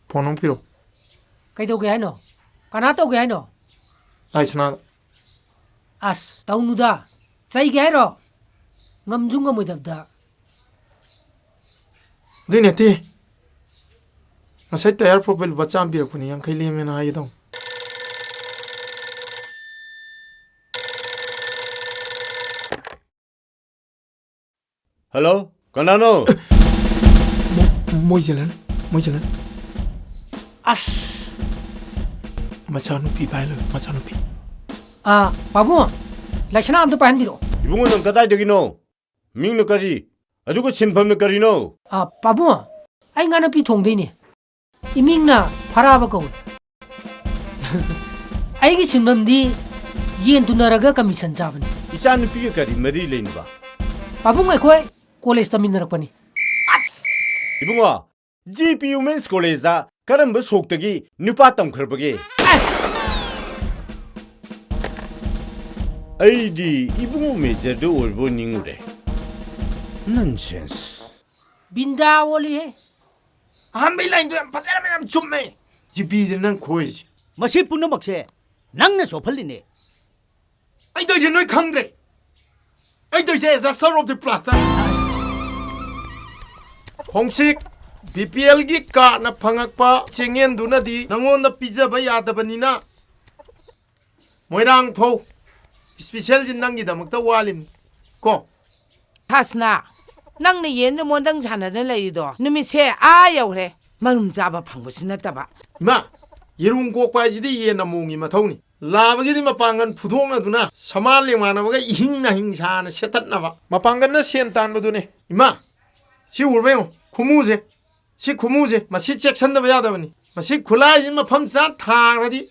ꯐꯣꯟ ꯑꯃ ꯄꯤꯔꯛꯑꯣ꯫ ꯀꯩꯗꯧꯒꯦ ꯍꯥꯏꯅꯣ? ꯀꯅꯥ ꯇꯧꯒꯦ ꯍꯥꯏꯅꯣ? ꯂꯥꯏꯁꯅꯥꯗ꯫ ꯑꯁ, ꯇꯧꯅꯨꯗ꯫ ꯆꯩꯒꯦ ꯍꯥꯏꯔꯣ? ꯉꯝꯁꯨ ꯉꯝꯃꯣꯏꯗꯕꯗ꯫ ꯑꯗꯨꯏ ꯅꯠꯇꯦ꯫ ꯉꯁꯥꯏ ꯇꯌꯥꯔ ꯐꯣꯠꯄꯩ ꯂꯨꯄꯥ ꯆꯥꯝꯃ ꯄꯤꯔꯛꯄꯅꯤ, ꯌꯥꯡꯈꯩ ꯂꯦꯝꯃꯦꯅ ꯍꯥꯏꯒꯦ ꯇꯧꯅꯤ꯫ ꯍꯜꯂꯣ, ꯀꯅꯥꯅꯣ? ꯃꯣ-, ꯃꯣꯏꯖꯂꯟ, ꯃꯣꯏꯖꯂꯟ꯫ ꯑꯁ! ꯃꯆꯥꯅꯨꯄꯤ ꯄꯥꯏꯍꯜꯂꯣ, ꯃꯆꯥꯅꯨꯄꯤ꯫ ꯑꯥ, ꯄꯥꯕꯨꯡ, ꯂꯥꯏꯁꯅꯥ ꯑꯝꯇ ꯄꯥꯏꯍꯟꯕꯤꯔꯛꯑꯣ꯫ ꯏꯕꯨꯡꯉꯣ, ꯅꯪ ꯀꯗꯥꯏꯗꯒꯤꯅꯣ? ꯃꯤꯡꯅ ꯀꯔꯤ? ꯑꯗꯨꯒ ꯁꯤꯟꯐꯝꯅ ꯀꯔꯤꯅꯣ? ꯑꯥ, ꯄꯥꯕꯨꯡ, ꯑꯩ ꯉꯥ ꯅꯨꯄꯤ ꯊꯣꯡꯗꯣꯏꯅꯦ꯫ ꯏꯃꯤꯡꯅ ꯐꯔꯥꯕ ꯀꯧꯏ꯫ ꯑꯩꯒꯤ ꯁꯤꯟꯐꯝꯗꯤ ꯌꯦꯟ ꯇꯨꯅꯔꯒ ꯀꯃꯤꯁꯟ ꯆꯥꯕꯅꯤ꯫ ꯏꯆꯥꯅꯨꯄꯤꯒ ꯀꯔꯤ ꯃꯔꯤ ꯂꯩꯅꯕ? ꯄꯥꯕꯨꯡ, ꯑꯩꯈꯣꯏ ꯀꯣꯂꯦꯖ ꯇꯝꯃꯤꯟꯅꯔꯛꯄꯅꯤ꯫ ꯏꯕꯨꯡꯉꯣ, ꯖꯤ ꯄꯤ ꯋꯨꯃꯦꯟꯁ ꯀꯣꯂꯦꯖꯇ ꯀꯔꯝꯕ ꯁꯣꯛꯇꯒꯤ ꯅꯨꯄꯥ ꯇꯝꯈ꯭ꯔꯕꯒꯦ? ꯑꯩꯗꯤ ꯏꯕꯨꯡꯉꯣ ꯃꯦꯖꯔꯗ ꯑꯣꯏꯔꯕꯣꯏ ꯅꯤꯡꯉꯨꯔꯦ꯫ ꯅꯟꯁꯦꯟꯁ꯫ ꯕꯤꯟꯗꯥ ꯑꯣꯜꯂꯤꯍꯦ꯫ ꯑꯍꯥꯟꯕꯩ ꯂꯥꯏꯟꯗꯣ ꯌꯥꯝ ꯐꯖꯔꯝꯃꯦ, ꯌꯥꯝ ꯆꯨꯝꯃꯦ꯫ ꯖꯤ ꯄꯤꯗ ꯅꯪ ꯈꯣꯏꯁꯦ꯫ ꯃꯁꯤ ꯄꯨꯝꯅꯃꯛꯁꯦ ꯅꯪꯅ ꯁꯣꯛꯍꯜꯂꯤꯅꯦ꯫ ꯑꯩ ꯇꯧꯔꯤꯁꯦ ꯅꯣꯏ ꯈꯪꯗ꯭ꯔꯦ꯫ ꯑꯩ ꯇꯧꯔꯤꯁꯦ as a sir of the plaster꯫ ꯍꯣꯡꯁꯤꯛ, ꯕꯤ ꯄꯤ ꯑꯦꯜꯒꯤ ꯀꯥꯔꯠꯅ ꯐꯪꯉꯛꯄ ꯆꯦꯡꯌꯦꯟꯗꯨꯅꯗꯤ ꯅꯪꯉꯣꯟꯗ ꯄꯤꯖꯕ ꯌꯥꯗꯕꯅꯤꯅ, ꯃꯣꯏꯔꯥꯡ ꯐꯧ ꯏꯁꯄꯤꯁꯦꯜꯁꯤ ꯅꯪꯒꯤꯗꯃꯛꯇ ꯋꯥꯠꯂꯤꯕꯅꯤ ꯀꯣ꯫ ꯈꯥꯁꯅꯥ, ꯅꯪꯅ ꯌꯦꯟꯗ ꯃꯣꯟꯗꯪ ꯁꯥꯟꯅꯗꯅ ꯂꯩꯔꯤꯗꯣ ꯅꯨꯃꯤꯠꯁꯦ ꯑꯥ ꯌꯧꯈ꯭ꯔꯦ, ꯃꯔꯨꯝ ꯆꯥꯕ ꯐꯪꯕꯁꯨ ꯅꯠꯇꯕ꯫ ꯏꯃꯥ, ꯌꯦꯔꯨꯝ ꯀꯣꯛꯄ ꯍꯥꯏꯁꯤꯗꯤ ꯌꯦꯟ ꯑꯃꯣꯝꯒꯤ ꯃꯊꯧꯅꯤ꯫ ꯂꯥꯕꯒꯤꯗꯤ ꯃꯄꯥꯡꯒꯜ ꯐꯨꯗꯣꯛꯅꯗꯨꯅ ꯁꯃꯥꯟ ꯂꯦꯡꯃꯥꯟꯅꯕꯒ ꯏꯍꯤꯡ ꯅꯥꯍꯤꯡ ꯁꯥꯅ ꯁꯦꯠꯇꯠꯅꯕ꯫ ꯃꯄꯥꯡꯒꯜꯅ ꯁꯦꯟ ꯇꯥꯟꯕꯗꯨꯅꯦ꯫ ꯏꯃꯥ, ꯁꯤ ꯎꯔꯕ ꯌꯦꯡꯉꯣ, ꯈꯨꯃꯨꯁꯦ꯫ ꯁꯤ ꯈꯨꯃꯨꯁꯦ, ꯃꯁꯤ ꯆꯦꯛꯁꯤꯟꯗꯕ ꯌꯥꯗꯕꯅꯤ꯫ ꯃꯁꯤ ꯈꯨꯠꯂꯥꯏꯁꯤ ꯃꯐꯝ ꯆꯥꯅ ꯊꯥꯈ꯭ꯔꯗꯤ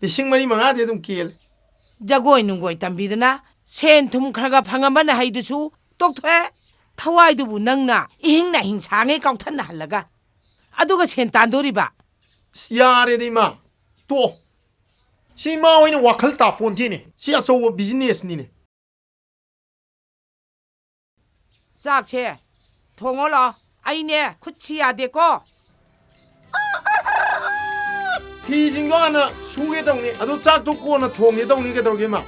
ꯂꯤꯁꯤꯡ ꯃꯔꯤ ꯃꯉꯥꯗꯤ ꯑꯗꯨꯝ ꯀꯦꯜꯂꯦ꯫ ꯖꯒꯣꯏ ꯅꯨꯡꯒꯣꯏ ꯇꯝꯕꯤꯗꯅ ꯁꯦꯟ ꯊꯨꯝ ꯈꯔ ꯈꯔ ꯐꯪꯉꯝꯕꯅ ꯍꯩꯗꯨꯁꯨ ꯇꯣꯛꯊꯣꯛꯑꯦ꯫ ꯊꯋꯥꯏꯗꯨꯕꯨ ꯅꯪꯅ ꯏꯍꯤꯡ ꯅꯥꯍꯤꯡ ꯁꯥꯡꯉꯦ ꯀꯥꯎꯊꯠꯅꯍꯜꯂꯒ꯫ ꯑꯗꯨꯒ ꯁꯦꯟ ꯇꯥꯟꯗꯣꯔꯤꯕ? ꯑꯁ, ꯌꯥꯔꯦꯗ, ꯏꯃꯥ꯫ ꯇꯣꯛꯑꯣ꯫ ꯁꯤ ꯏꯃꯥ ꯍꯣꯏꯅ ꯋꯥꯈꯜ ꯇꯥꯄꯣꯟꯇꯦꯅꯦ꯫ ꯁꯤ ꯑꯆꯧꯕ business ꯅꯤꯅꯦ꯫ ꯆꯥꯛꯁꯦ ꯊꯣꯡꯉꯣ ꯂꯥꯛꯑꯣ꯫ ꯑꯩꯅꯦ, ꯈꯨꯠꯁꯤ ꯌꯥꯗꯦꯀꯣ꯫ ꯐꯤꯁꯤꯡꯗꯣ ꯍꯥꯟꯅ ꯁꯨꯒꯦ ꯇꯧꯅꯤ, ꯑꯗꯣ ꯆꯥꯛꯇꯣ ꯀꯣꯟꯅ ꯊꯣꯡꯒꯦ ꯇꯧꯅꯤ꯫ ꯀꯩꯗꯧꯔꯒꯦ, ꯏꯃꯥ?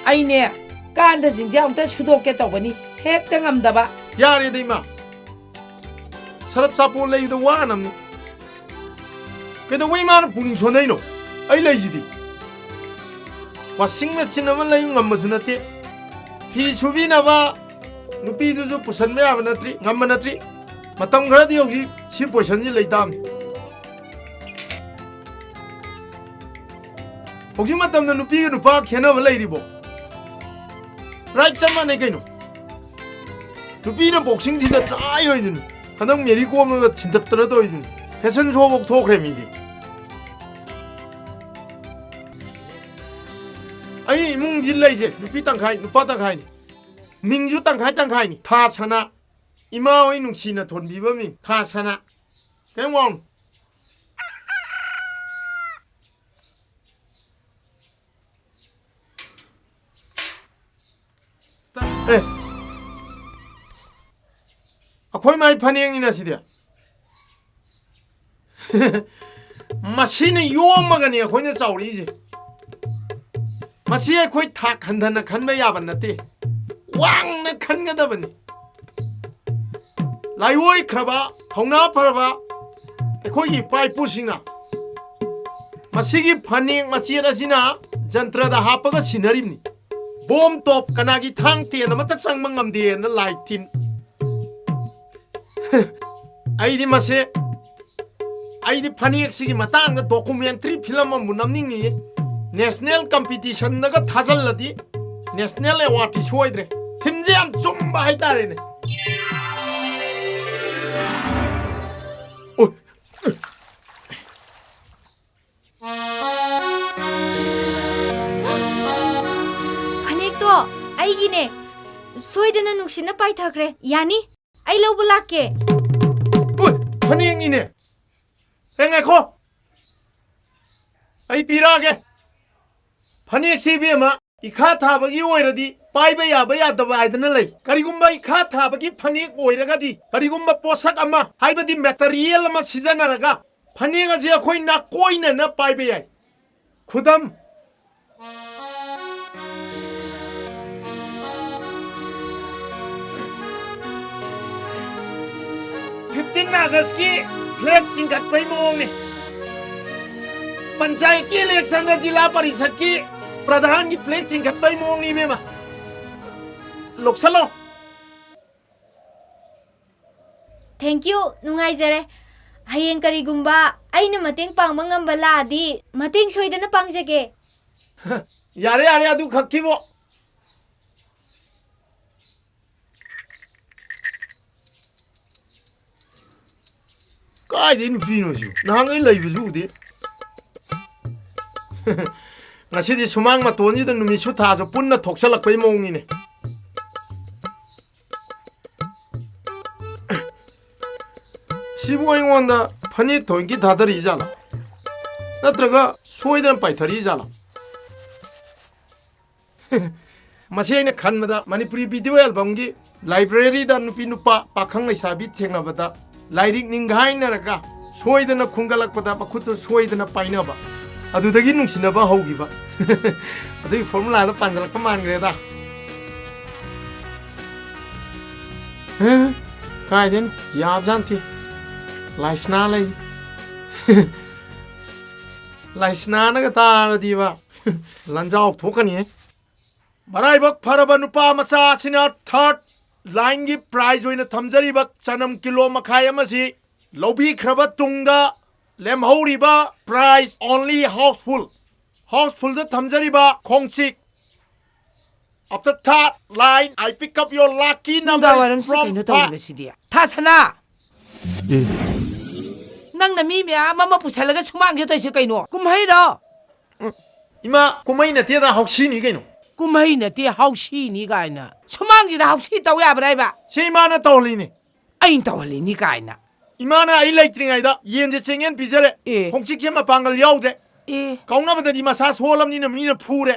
ꯑꯩꯅꯦ, ꯀꯥꯟꯗꯁꯤꯡꯁꯦ ꯑꯃꯨꯛꯇ ꯁꯨꯗꯣꯛꯀꯦ ꯇꯧꯕꯅꯤ, ꯍꯦꯛꯇ ꯉꯝꯗꯕ꯫ ꯌꯥꯔꯦꯗ, ꯏꯃꯥ꯫ ꯁꯔꯞ ꯁꯥꯄꯣꯟ ꯂꯩꯕꯗ ꯋꯥꯅꯕꯅꯤ꯫ ꯀꯩꯗꯧꯕꯩ ꯏꯃꯥꯅ ꯄꯨꯛꯅꯤꯡ ꯁꯣꯟꯊꯩꯅꯣ? ꯑꯩ ꯂꯩꯁꯤꯗꯤ꯫ Washing machine ꯑꯃ ꯂꯩ ꯉꯝꯕꯁꯨ ꯅꯠꯇꯦ꯫ ꯐꯤ ꯁꯨꯕꯤꯅꯕ ꯅꯨꯄꯤꯗꯨꯁꯨ ꯄꯨꯁꯟꯕ ꯌꯥꯕ ꯅꯠꯇ꯭ꯔꯤ, ꯉꯝꯕ ꯅꯠꯇ꯭ꯔꯤ꯫ ꯃꯇꯝ ꯈꯔꯗꯤ ꯍꯧꯖꯤꯛ ꯁꯤ position ꯁꯤ ꯂꯩ ꯇꯥꯕꯅꯤ꯫ ꯍꯧꯖꯤꯛ ꯃꯇꯝꯗ ꯅꯨꯄꯤꯒ ꯅꯨꯄꯥ ꯈꯦꯠꯅꯕ ꯂꯩꯔꯤꯕꯣ? Right ꯆꯞ ꯃꯥꯟꯅꯩ ꯀꯩꯅꯣ꯫ ꯅꯨꯄꯤꯅ boxing ꯊꯤꯟꯗꯠ ꯆꯥꯏ ꯑꯣꯏꯗꯨꯅꯤ꯫ ꯍꯟꯗꯛ ꯃꯦꯔꯤ ꯀꯣꯝꯅꯒ ꯊꯤꯟꯗꯠꯇꯅ ꯇꯧꯔꯤꯗꯨꯅꯤ꯫ Fashion show ꯐꯥꯎ ꯊꯣꯛꯈ꯭ꯔꯦ ꯃꯤꯗꯤ꯫ ꯑꯩ ꯏꯃꯨꯡꯁꯤ ꯂꯩꯁꯦ ꯅꯨꯄꯤ ꯇꯪꯈꯥꯏ, ꯅꯨꯄꯥ ꯇꯪꯈꯥꯏꯅꯤ꯫ ꯃꯤꯡꯁꯨ ꯇꯪꯈꯥꯏ ꯇꯪꯈꯥꯏꯅꯤ꯫ ꯊꯥ ꯁꯅꯥ꯫ ꯏꯃꯥ ꯍꯣꯏ ꯅꯨꯡꯁꯤꯅ ꯊꯣꯟꯕꯤꯕ ꯃꯤꯡ꯫ ꯊꯥ ꯁꯅꯥ꯫ ꯀꯩꯝ ꯋꯥꯎꯅꯨ꯫ ꯑꯦ, ꯑꯩꯈꯣꯏ ꯃꯥꯏ ꯐꯅꯦꯛꯅꯤꯅ ꯁꯤꯗꯤ꯫ ꯃꯁꯤꯅ ꯌꯣꯝꯃꯒꯅꯤ ꯑꯩꯈꯣꯏꯅ ꯆꯥꯎꯔꯛꯏꯁꯦ꯫ ꯃꯁꯤ ꯑꯩꯈꯣꯏ ꯊꯥꯛ ꯍꯟꯊꯅ ꯈꯟꯕ ꯌꯥꯕ ꯅꯠꯇꯦ, ꯋꯥꯡꯅ ꯈꯟꯒꯗꯕꯅꯤ꯫ ꯂꯥꯏꯑꯣꯏꯈ꯭ꯔꯕ, ꯊꯧꯅꯥ ꯐꯔꯕ ꯑꯩꯈꯣꯏꯒꯤ ꯏꯄꯥ ꯏꯄꯨꯁꯤꯡꯅ ꯃꯁꯤꯒꯤ ꯐꯅꯦꯛ ꯃꯆꯦꯠ ꯑꯁꯤꯅ ꯖꯟꯇ꯭ꯔꯗ ꯍꯥꯞꯄꯒ ꯁꯤꯟꯅꯔꯤꯕꯅꯤ꯫ ꯕꯣꯝ ꯇꯣꯞ ꯀꯅꯥꯒꯤ ꯊꯥꯡ ꯇꯦꯟ ꯑꯃꯠꯇ ꯆꯪꯕ ꯉꯝꯗꯦꯅ ꯂꯥꯏ ꯇꯤꯟ꯫ ꯑꯩꯗꯤ ꯃꯁꯦ, ꯑꯩꯗꯤ ꯐꯅꯦꯛꯁꯤꯒꯤ ꯃꯇꯥꯡꯗ documentary film ꯑꯃꯕꯨ ꯅꯝꯅꯤꯡꯉꯤꯌꯦ꯫ National competition ꯗꯒ ꯊꯥꯖꯜꯂꯗꯤ national award T ꯁꯣꯏꯗ꯭ꯔꯦ꯫ Theme ꯁꯦ ꯌꯥꯝ ꯆꯨꯝꯕ ꯍꯥꯏꯇꯥꯔꯦꯅꯦ꯫ ꯑꯣꯏ꯫ ꯐꯅꯦꯛꯇꯣ ꯑꯩꯒꯤꯅꯦ꯫ ꯁꯣꯏꯗꯅ ꯅꯨꯡꯁꯤꯠꯅ ꯄꯥꯏꯊꯈ꯭ꯔꯦ꯫ ꯌꯥꯅꯤ? ꯑꯩ ꯂꯧꯕ ꯂꯥꯛꯀꯦ꯫ ꯑꯣꯏ, ꯐꯅꯦꯛꯅꯤꯅꯦ꯫ ꯑꯦ, ꯉꯥꯏꯈꯣ, ꯑꯩ ꯄꯤꯔꯛꯑꯒꯦ꯫ ꯐꯅꯦꯛꯁꯤ, ꯏꯕꯦꯝꯃ, ꯏꯈꯥ ꯊꯥꯕꯒꯤ ꯑꯣꯏꯔꯗꯤ ꯄꯥꯏꯕ ꯌꯥꯕ ꯌꯥꯗꯕ ꯍꯥꯏꯗꯅ ꯂꯩ꯫ ꯀꯔꯤꯒꯨꯝꯕ ꯏꯈꯥ ꯊꯥꯕꯒꯤ ꯐꯅꯦꯛ ꯑꯣꯏꯔꯒꯗꯤ, ꯀꯔꯤꯒꯨꯝꯕ ꯄꯣꯠꯁꯛ ꯑꯃ, ꯍꯥꯏꯕꯗꯤ ꯃꯦꯇꯔꯤꯌꯦꯜ ꯑꯃ ꯁꯤꯖꯤꯟꯅꯔꯒ ꯐꯅꯦꯛ ꯑꯁꯤ ꯑꯩꯈꯣꯏ ꯅꯥꯀꯣꯏꯅꯅ ꯄꯥꯏꯕ ꯌꯥꯏ꯫ ꯈꯨꯗꯝ, ꯐꯤꯐꯇꯤꯟ ꯑꯥꯒꯁꯀꯤ ꯐ꯭ꯂꯦꯒ ꯆꯤꯡꯈꯠꯄꯩ ꯃꯑꯣꯡꯅꯤ꯫ ꯄꯟꯆꯥꯌꯠꯀꯤ ꯏꯂꯦꯛꯁꯟꯗ ꯖꯤꯂꯥ ꯄꯔꯤꯁꯠꯀꯤ ꯄ꯭ꯔꯙꯥꯟꯒꯤ ꯐ꯭ꯂꯦꯒ ꯆꯤꯡꯈꯠꯄꯩ ꯃꯑꯣꯡꯅꯤ, ꯏꯕꯦꯝꯃ꯫ ꯂꯧꯁꯜꯂꯣ꯫ Thank you, ꯅꯨꯡꯉꯥꯏꯖꯔꯦ꯫ ꯍꯌꯦꯡ ꯀꯔꯤꯒꯨꯝꯕ ꯑꯩꯅ ꯃꯇꯦꯡ ꯄꯥꯡꯕ ꯉꯝꯕ ꯂꯥꯛꯑꯗꯤ ꯃꯇꯦꯡ ꯁꯣꯏꯗꯅ ꯄꯥꯡꯖꯒꯦ꯫ ꯌꯥꯔꯦ, ꯌꯥꯔꯦ, ꯑꯗꯨ ꯈꯛꯀꯤꯕꯨ꯫ ꯀꯥꯏꯗꯩ ꯅꯨꯄꯤꯅꯣ ꯁꯤꯕꯨ? ꯅꯍꯥꯟꯈꯩ ꯂꯩꯕꯁꯨ ꯎꯗꯦ꯫ ꯉꯁꯤꯗꯤ ꯁꯨꯃꯥꯡ ꯃꯇꯣꯟꯁꯤꯗ ꯅꯨꯃꯤꯠꯁꯨ ꯊꯥꯁꯨ ꯄꯨꯟꯅ ꯊꯣꯛꯆꯜꯂꯛꯄꯩ ꯃꯑꯣꯡꯅꯤꯅꯦ꯫ ꯁꯤꯕꯨ ꯑꯩꯉꯣꯟꯗ ꯐꯅꯦꯛ ꯊꯣꯏꯒꯤ ꯊꯥꯗꯔꯛꯏ ꯖꯥꯠꯂꯣ? ꯅꯠꯇ꯭ꯔꯒ ꯁꯣꯏꯗꯅ ꯄꯥꯏꯊꯔꯛꯏ ꯖꯥꯠꯂꯣ? ꯃꯁꯤ ꯑꯩꯅ ꯈꯟꯕꯗ ꯃꯅꯤꯄꯨꯔꯤ ꯚꯤꯗꯤꯑꯣ ꯑꯦꯜꯕꯝꯒꯤ ꯂꯥꯏꯕ꯭ꯔꯦꯔꯤꯗ ꯅꯨꯄꯤ ꯅꯨꯄꯥ, ꯄꯥꯈꯪ ꯂꯩꯁꯥꯕꯤ ꯊꯦꯡꯅꯕꯗ ꯂꯥꯏꯔꯤꯛ ꯅꯤꯡꯒꯥꯏꯅꯔꯒ ꯁꯣꯏꯗꯅ ꯈꯨꯝꯒꯠꯂꯛꯄꯗ ꯃꯈꯨꯠꯇꯨ ꯁꯣꯏꯗꯅ ꯄꯥꯏꯅꯕ, ꯑꯗꯨꯗꯒꯤ ꯅꯨꯡꯁꯤꯅꯕ ꯍꯧꯈꯤꯕ꯫ ꯑꯗꯨꯒꯤ ꯐꯣꯔꯃꯨꯂꯥꯗꯣ ꯄꯥꯟꯁꯤꯜꯂꯛꯄ ꯃꯥꯟꯈ꯭ꯔꯦꯗ꯫ ꯍꯦ, ꯀꯥꯏꯗꯩꯅꯣ? ꯌꯥꯕꯖꯥꯠ ꯅꯠꯇꯦ꯫ ꯂꯥꯏꯁꯅꯥ ꯂꯩ꯫ ꯂꯥꯏꯁꯅꯥꯅꯒ ꯇꯥꯔꯗꯤꯕ, ꯂꯟꯖꯥꯎ ꯊꯣꯛꯀꯅꯤꯍꯦ꯫ ꯃꯔꯥꯏꯕꯛ ꯐꯔꯕ ꯅꯨꯄꯥ ꯃꯆꯥ ꯑꯁꯤꯅ ꯊꯥꯔꯠ ꯂꯥꯏꯟꯒꯤ ꯄ꯭ꯔꯥꯏꯖ ꯑꯣꯏꯅ ꯊꯝꯖꯔꯤꯕ ꯆꯅꯝ ꯀꯤꯂꯣ ꯃꯈꯥꯏ ꯑꯃꯁꯤ ꯂꯧꯕꯤꯈ꯭ꯔꯕ ꯇꯨꯡꯗ, ꯂꯦꯝꯍꯧꯔꯤꯕ ꯄ꯭ꯔꯥꯏꯖ ꯑꯣꯟꯂꯤ ꯍꯥꯎꯁꯐꯨꯜ, ꯍꯥꯎꯁꯐꯨꯜꯗ ꯊꯝꯖꯔꯤꯕ ꯈꯣꯡꯆꯤꯛ, after third line, I pick up your lucky number is ꯅꯨꯡꯗꯥꯡꯋꯥꯏꯔꯝꯁꯤꯗ from ꯀꯩꯅꯣ ꯇꯧꯔꯤꯕꯁꯤꯗꯤ? ꯊꯥꯁꯅꯥ! ꯅꯪꯅ ꯃꯤ ꯃꯌꯥꯝ ꯑꯃ ꯄꯨꯁꯜꯂꯒ ꯁꯨꯃꯥꯡꯁꯤꯗ ꯇꯧꯔꯤꯁꯤ ꯀꯩꯅꯣ? ꯀꯨꯝꯍꯩꯔꯣ? ꯏꯃꯥ, ꯀꯨꯝꯍꯩ ꯅꯠꯇꯦꯗ, ꯍꯥꯎꯁꯤꯅꯤ ꯀꯩꯅꯣ꯫ ꯀꯨꯝꯍꯩ ꯅꯠꯇꯦ, ꯍꯥꯎꯁꯤꯅꯤ ꯀꯥꯏꯅ꯫ ꯁꯨꯃꯥꯡꯁꯤꯗ ꯍꯥꯎꯁꯤ ꯇꯧ ꯌꯥꯕ꯭ꯔꯥ ꯍꯥꯏꯕ? ꯁꯤ ꯏꯃꯥꯅ ꯇꯧꯍꯜꯂꯤꯅꯤ꯫ ꯑꯩꯅ ꯇꯧꯍꯜꯂꯤꯅꯤ ꯀꯥꯏꯅ꯫ ꯏꯃꯥꯅ ꯑꯩ ꯂꯩꯇ꯭ꯔꯤꯉꯩꯗ ꯌꯦꯟꯁꯦ ꯆꯦꯡꯌꯦꯟ ꯄꯤꯖꯔꯦ꯫ ꯑꯦ꯫ ꯈꯣꯡꯆꯤꯛꯁꯦ ꯃꯄꯥꯡꯒꯜ ꯌꯥꯎꯗ꯭ꯔꯦ꯫ ꯑꯦ꯫ ꯀꯥꯎꯅꯕꯗꯗꯤ ꯃꯁꯥ ꯁꯣꯜꯂꯕꯅꯤꯅ ꯃꯤꯅ ꯐꯨꯔꯦ꯫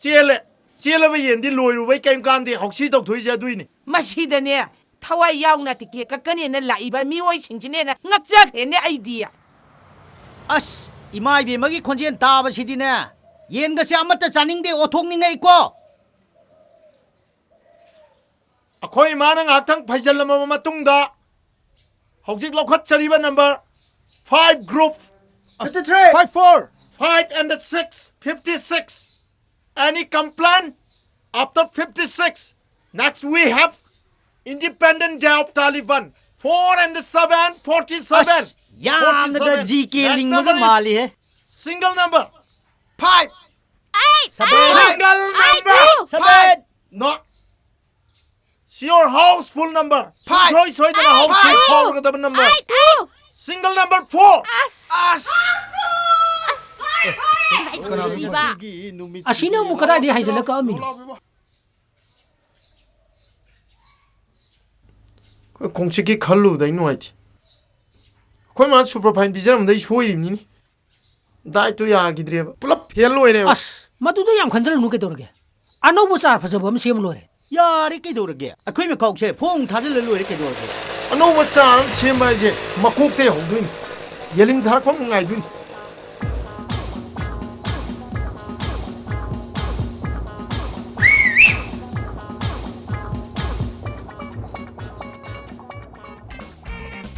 ꯆꯦꯜꯂꯦ꯫ ꯆꯦꯜꯂꯕ ꯌꯦꯟꯗꯤ ꯂꯣꯏꯔꯨꯕꯩ ꯀꯩꯝ ꯀꯥꯟꯗꯦ꯫ ꯍꯧꯁꯤ ꯇꯧꯊꯣꯛꯏꯁꯦ ꯑꯗꯨꯏꯅꯤ꯫ ꯃꯁꯤꯗꯅꯦ, ꯊꯋꯥꯏ ꯌꯥꯎꯅ ꯇꯤꯀꯦꯠ ꯀꯛꯀꯅꯦꯅ ꯂꯥꯛꯏꯕ ꯃꯤꯑꯣꯏꯁꯤꯡꯁꯤꯅꯦꯅ ꯉꯛꯆꯈ꯭ꯔꯦꯅꯦ ꯑꯩꯗꯤ꯫ ꯑꯁ, ꯏꯃꯥ ꯏꯕꯦꯝꯃꯒꯤ ꯈꯣꯟꯖꯦꯜ ꯇꯥꯕꯁꯤꯗꯤꯅꯦ, ꯌꯦꯟꯒꯁꯦ ꯑꯃꯠꯇ ꯆꯥꯅꯤꯡꯗꯦ, ꯑꯣꯊꯣꯛꯅꯤꯡꯉꯛꯏꯀꯣ꯫ ꯑꯩꯈꯣꯏ ꯏꯃꯥꯅ ꯉꯥꯏꯍꯥꯛꯇꯪ ꯐꯩꯖꯜꯂꯝꯃꯕ ꯃꯇꯨꯡꯗ, ꯍꯧꯖꯤꯛ ꯂꯧꯈꯠꯆꯔꯤꯕ number five group, fifty three. Five four. Five and the six, fifty six. Any complaint? After fifty six, next we have Independent Day of Taliban. Four and seven, forty seven. ꯑꯁ, ꯌꯥꯝꯅꯒ forty seven. G K ꯂꯤꯡꯕꯒ ꯃꯥꯜꯂꯤꯍꯦ꯫ Next number is single number. Five. Eight. Seven. Single number. Five. Seven. No. Sure, house full number. Five. ꯁꯨꯡꯁꯣꯏ ꯁꯣꯏꯗꯅ house full ꯐꯥꯎꯔꯒꯗꯕ number. Single number four. ꯑꯁ꯫ ꯑꯁ꯫ ꯑꯁ꯫ ꯂꯥꯏꯕꯛꯁꯤꯗꯤꯕ꯫ ꯑꯁꯤꯅ ꯑꯃꯨꯛ ꯀꯗꯥꯏꯗꯒꯤ ꯍꯥꯏꯖꯤꯜꯂ ꯀꯛꯑꯝꯃꯤꯅꯣ? ꯑꯩꯈꯣꯏ ꯈꯣꯡꯆꯤꯛꯀꯤ ꯈꯜꯂꯨꯕꯗ ꯑꯩ ꯅꯨꯡꯉꯥꯏꯇꯦ꯫ ꯑꯩꯈꯣꯏ ꯃꯥ superfine ꯄꯤꯖꯔꯝꯕꯗꯩ ꯁꯣꯏꯔꯤꯕꯅꯤꯅꯦ꯫ Dietꯇꯨ ꯌꯥꯈꯤꯗ꯭ꯔꯦꯕ꯫ ꯄꯨꯂꯞ fail ꯑꯣꯏꯔꯦꯕ꯫ ꯑꯁ, ꯃꯗꯨꯗ ꯌꯥꯝ ꯈꯟꯖꯜꯂꯨꯅꯨ ꯀꯩꯗꯧꯔꯒꯦ? ꯑꯅꯧꯕ ꯆꯥꯔ ꯐꯖꯕ ꯑꯃ ꯁꯦꯝꯃ ꯂꯣꯏꯔꯦ꯫ ꯌꯥꯔꯦ ꯀꯩꯗꯧꯔꯒꯦ? ꯑꯩꯈꯣꯏ ꯃꯈꯥꯎꯁꯦ ꯐꯣꯡ ꯊꯥꯖꯤꯜꯂ ꯂꯣꯏꯔꯦ ꯀꯩꯗꯧꯔꯒꯦ? ꯑꯅꯧꯕ ꯆꯥꯔ ꯑꯃ ꯁꯦꯝꯕ ꯍꯥꯏꯁꯦ ꯃꯀꯣꯛꯇꯩ ꯍꯧꯗꯣꯏꯅꯤ꯫ ꯌꯦꯂꯤꯡ ꯊꯥꯔꯛꯄ ꯑꯃ ꯉꯥꯏꯗꯣꯏꯅꯤ꯫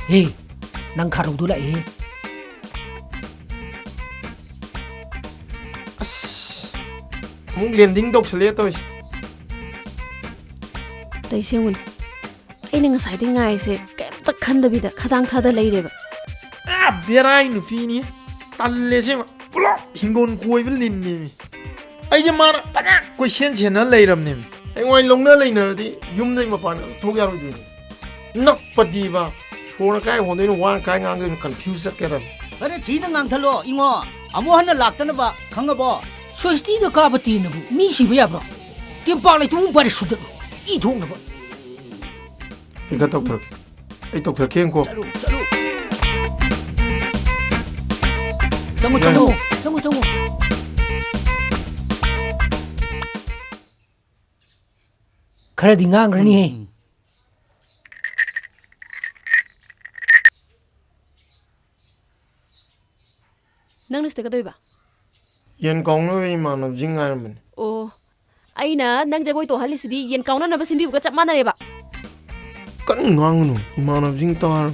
ꯍꯦ, ꯅꯪ ꯈꯥꯔꯧꯗꯣ ꯂꯥꯛꯑꯦꯍꯦ꯫ ꯑꯁ, ꯑꯃꯨꯛ landing ꯇꯧꯁꯜꯂꯛꯑꯦ ꯇꯧꯔꯤꯁꯦ꯫ ꯇꯩꯁꯦꯡꯉꯨꯅꯦ, ꯑꯩꯅ ꯉꯁꯥꯏꯗꯩ ꯉꯥꯏꯔꯤꯁꯦ ꯀꯩꯝꯇ ꯈꯟꯗꯕꯤꯗ ꯈꯗꯥꯡ ꯊꯥꯗ ꯂꯩꯔꯦꯕ꯫ ꯑꯥ, ꯕꯦꯔꯥꯏ ꯅꯨꯄꯤꯅꯤ꯫ ꯇꯜꯂꯦ ꯑꯁꯦꯡꯕ꯫ ꯄꯨꯂꯞ ꯍꯤꯡꯒꯣꯜ ꯀꯣꯏꯕ ꯂꯤꯟꯅꯦꯃꯤ꯫ ꯑꯩꯁꯦ ꯃꯥꯅ ꯐꯖꯅ ꯀꯣꯏꯁꯦꯟ ꯁꯦꯟꯅ ꯂꯩꯔꯕꯅꯦꯃꯤ꯫ ꯍꯌꯦꯡꯋꯥꯏ ꯂꯧꯅ ꯂꯩꯅꯔꯗꯤ ꯌꯨꯝꯗꯒꯤ ꯃꯄꯥꯟ ꯑꯝꯇ ꯊꯣꯛ ꯌꯥꯔꯣꯏꯗꯣꯏꯅꯤ꯫ ꯅꯛꯄꯗꯤꯕ, ꯁꯣꯔꯅ ꯀꯥꯏ ꯍꯣꯟꯗꯣꯏꯅꯣ, ꯋꯥꯅ ꯀꯥꯏ ꯉꯥꯡꯗꯣꯏꯅꯣ, confuse ꯆꯠꯀꯗꯕꯅꯤ꯫ ꯈꯔ ꯊꯤꯅ ꯉꯥꯡꯊꯠꯂꯣ ꯏꯉꯣ, ꯑꯃꯨꯛ ꯍꯟꯅ ꯂꯥꯛꯇꯅꯕ, ꯈꯪꯉꯕꯣ? ꯁ꯭ꯋꯁꯇꯤꯗ ꯀꯥꯕ ꯇꯦꯟꯅꯕꯨ ꯃꯤ ꯁꯤꯕ ꯌꯥꯕ꯭ꯔꯣ? ꯇꯦꯝꯄꯥꯛ ꯂꯩꯇꯨꯝ ꯄꯥꯏꯔ ꯁꯨꯗꯠꯂꯨ, ꯏ ꯊꯣꯛꯅꯕ꯫ ꯑꯩ ꯈꯔ ꯇꯧꯊꯣꯔꯛꯀꯦ꯫ ꯑꯩ ꯇꯧꯊꯔꯛꯀꯦ, ꯌꯦꯡꯀꯣ꯫ ꯆꯠꯂꯨ, ꯆꯠꯂꯨ꯫ ꯆꯪꯉꯨ, ꯆꯪꯉꯨ, ꯆꯪꯉꯨ, ꯆꯪꯉꯨ꯫ ꯈꯔꯗꯤ ꯉꯥꯡꯈ꯭ꯔꯅꯤꯍꯦ꯫ ꯎꯝ, ꯎꯝ꯫ ꯅꯪꯅ ꯁꯤꯗ ꯀꯩꯗꯧꯔꯤꯕ? ꯌꯦꯟ ꯀꯥꯎꯅꯕ ꯏꯃꯥꯟꯅꯕꯁꯤꯡ ꯉꯥꯏꯔꯝꯕꯅꯤ꯫ ꯑꯣ, ꯑꯩꯅ ꯅꯪ ꯖꯒꯣꯏ ꯇꯧꯍꯜꯂꯤꯁꯤꯗꯤ ꯌꯦꯟ ꯀꯥꯎꯅꯅꯕ ꯁꯤꯟꯕꯤꯕꯒ ꯆꯞ ꯃꯥꯟꯅꯔꯦꯕ꯫ ꯀꯟꯅ ꯉꯥꯡꯒꯅꯨ, ꯏꯃꯥꯟꯅꯕꯁꯤꯡ ꯇꯥꯔꯕ꯫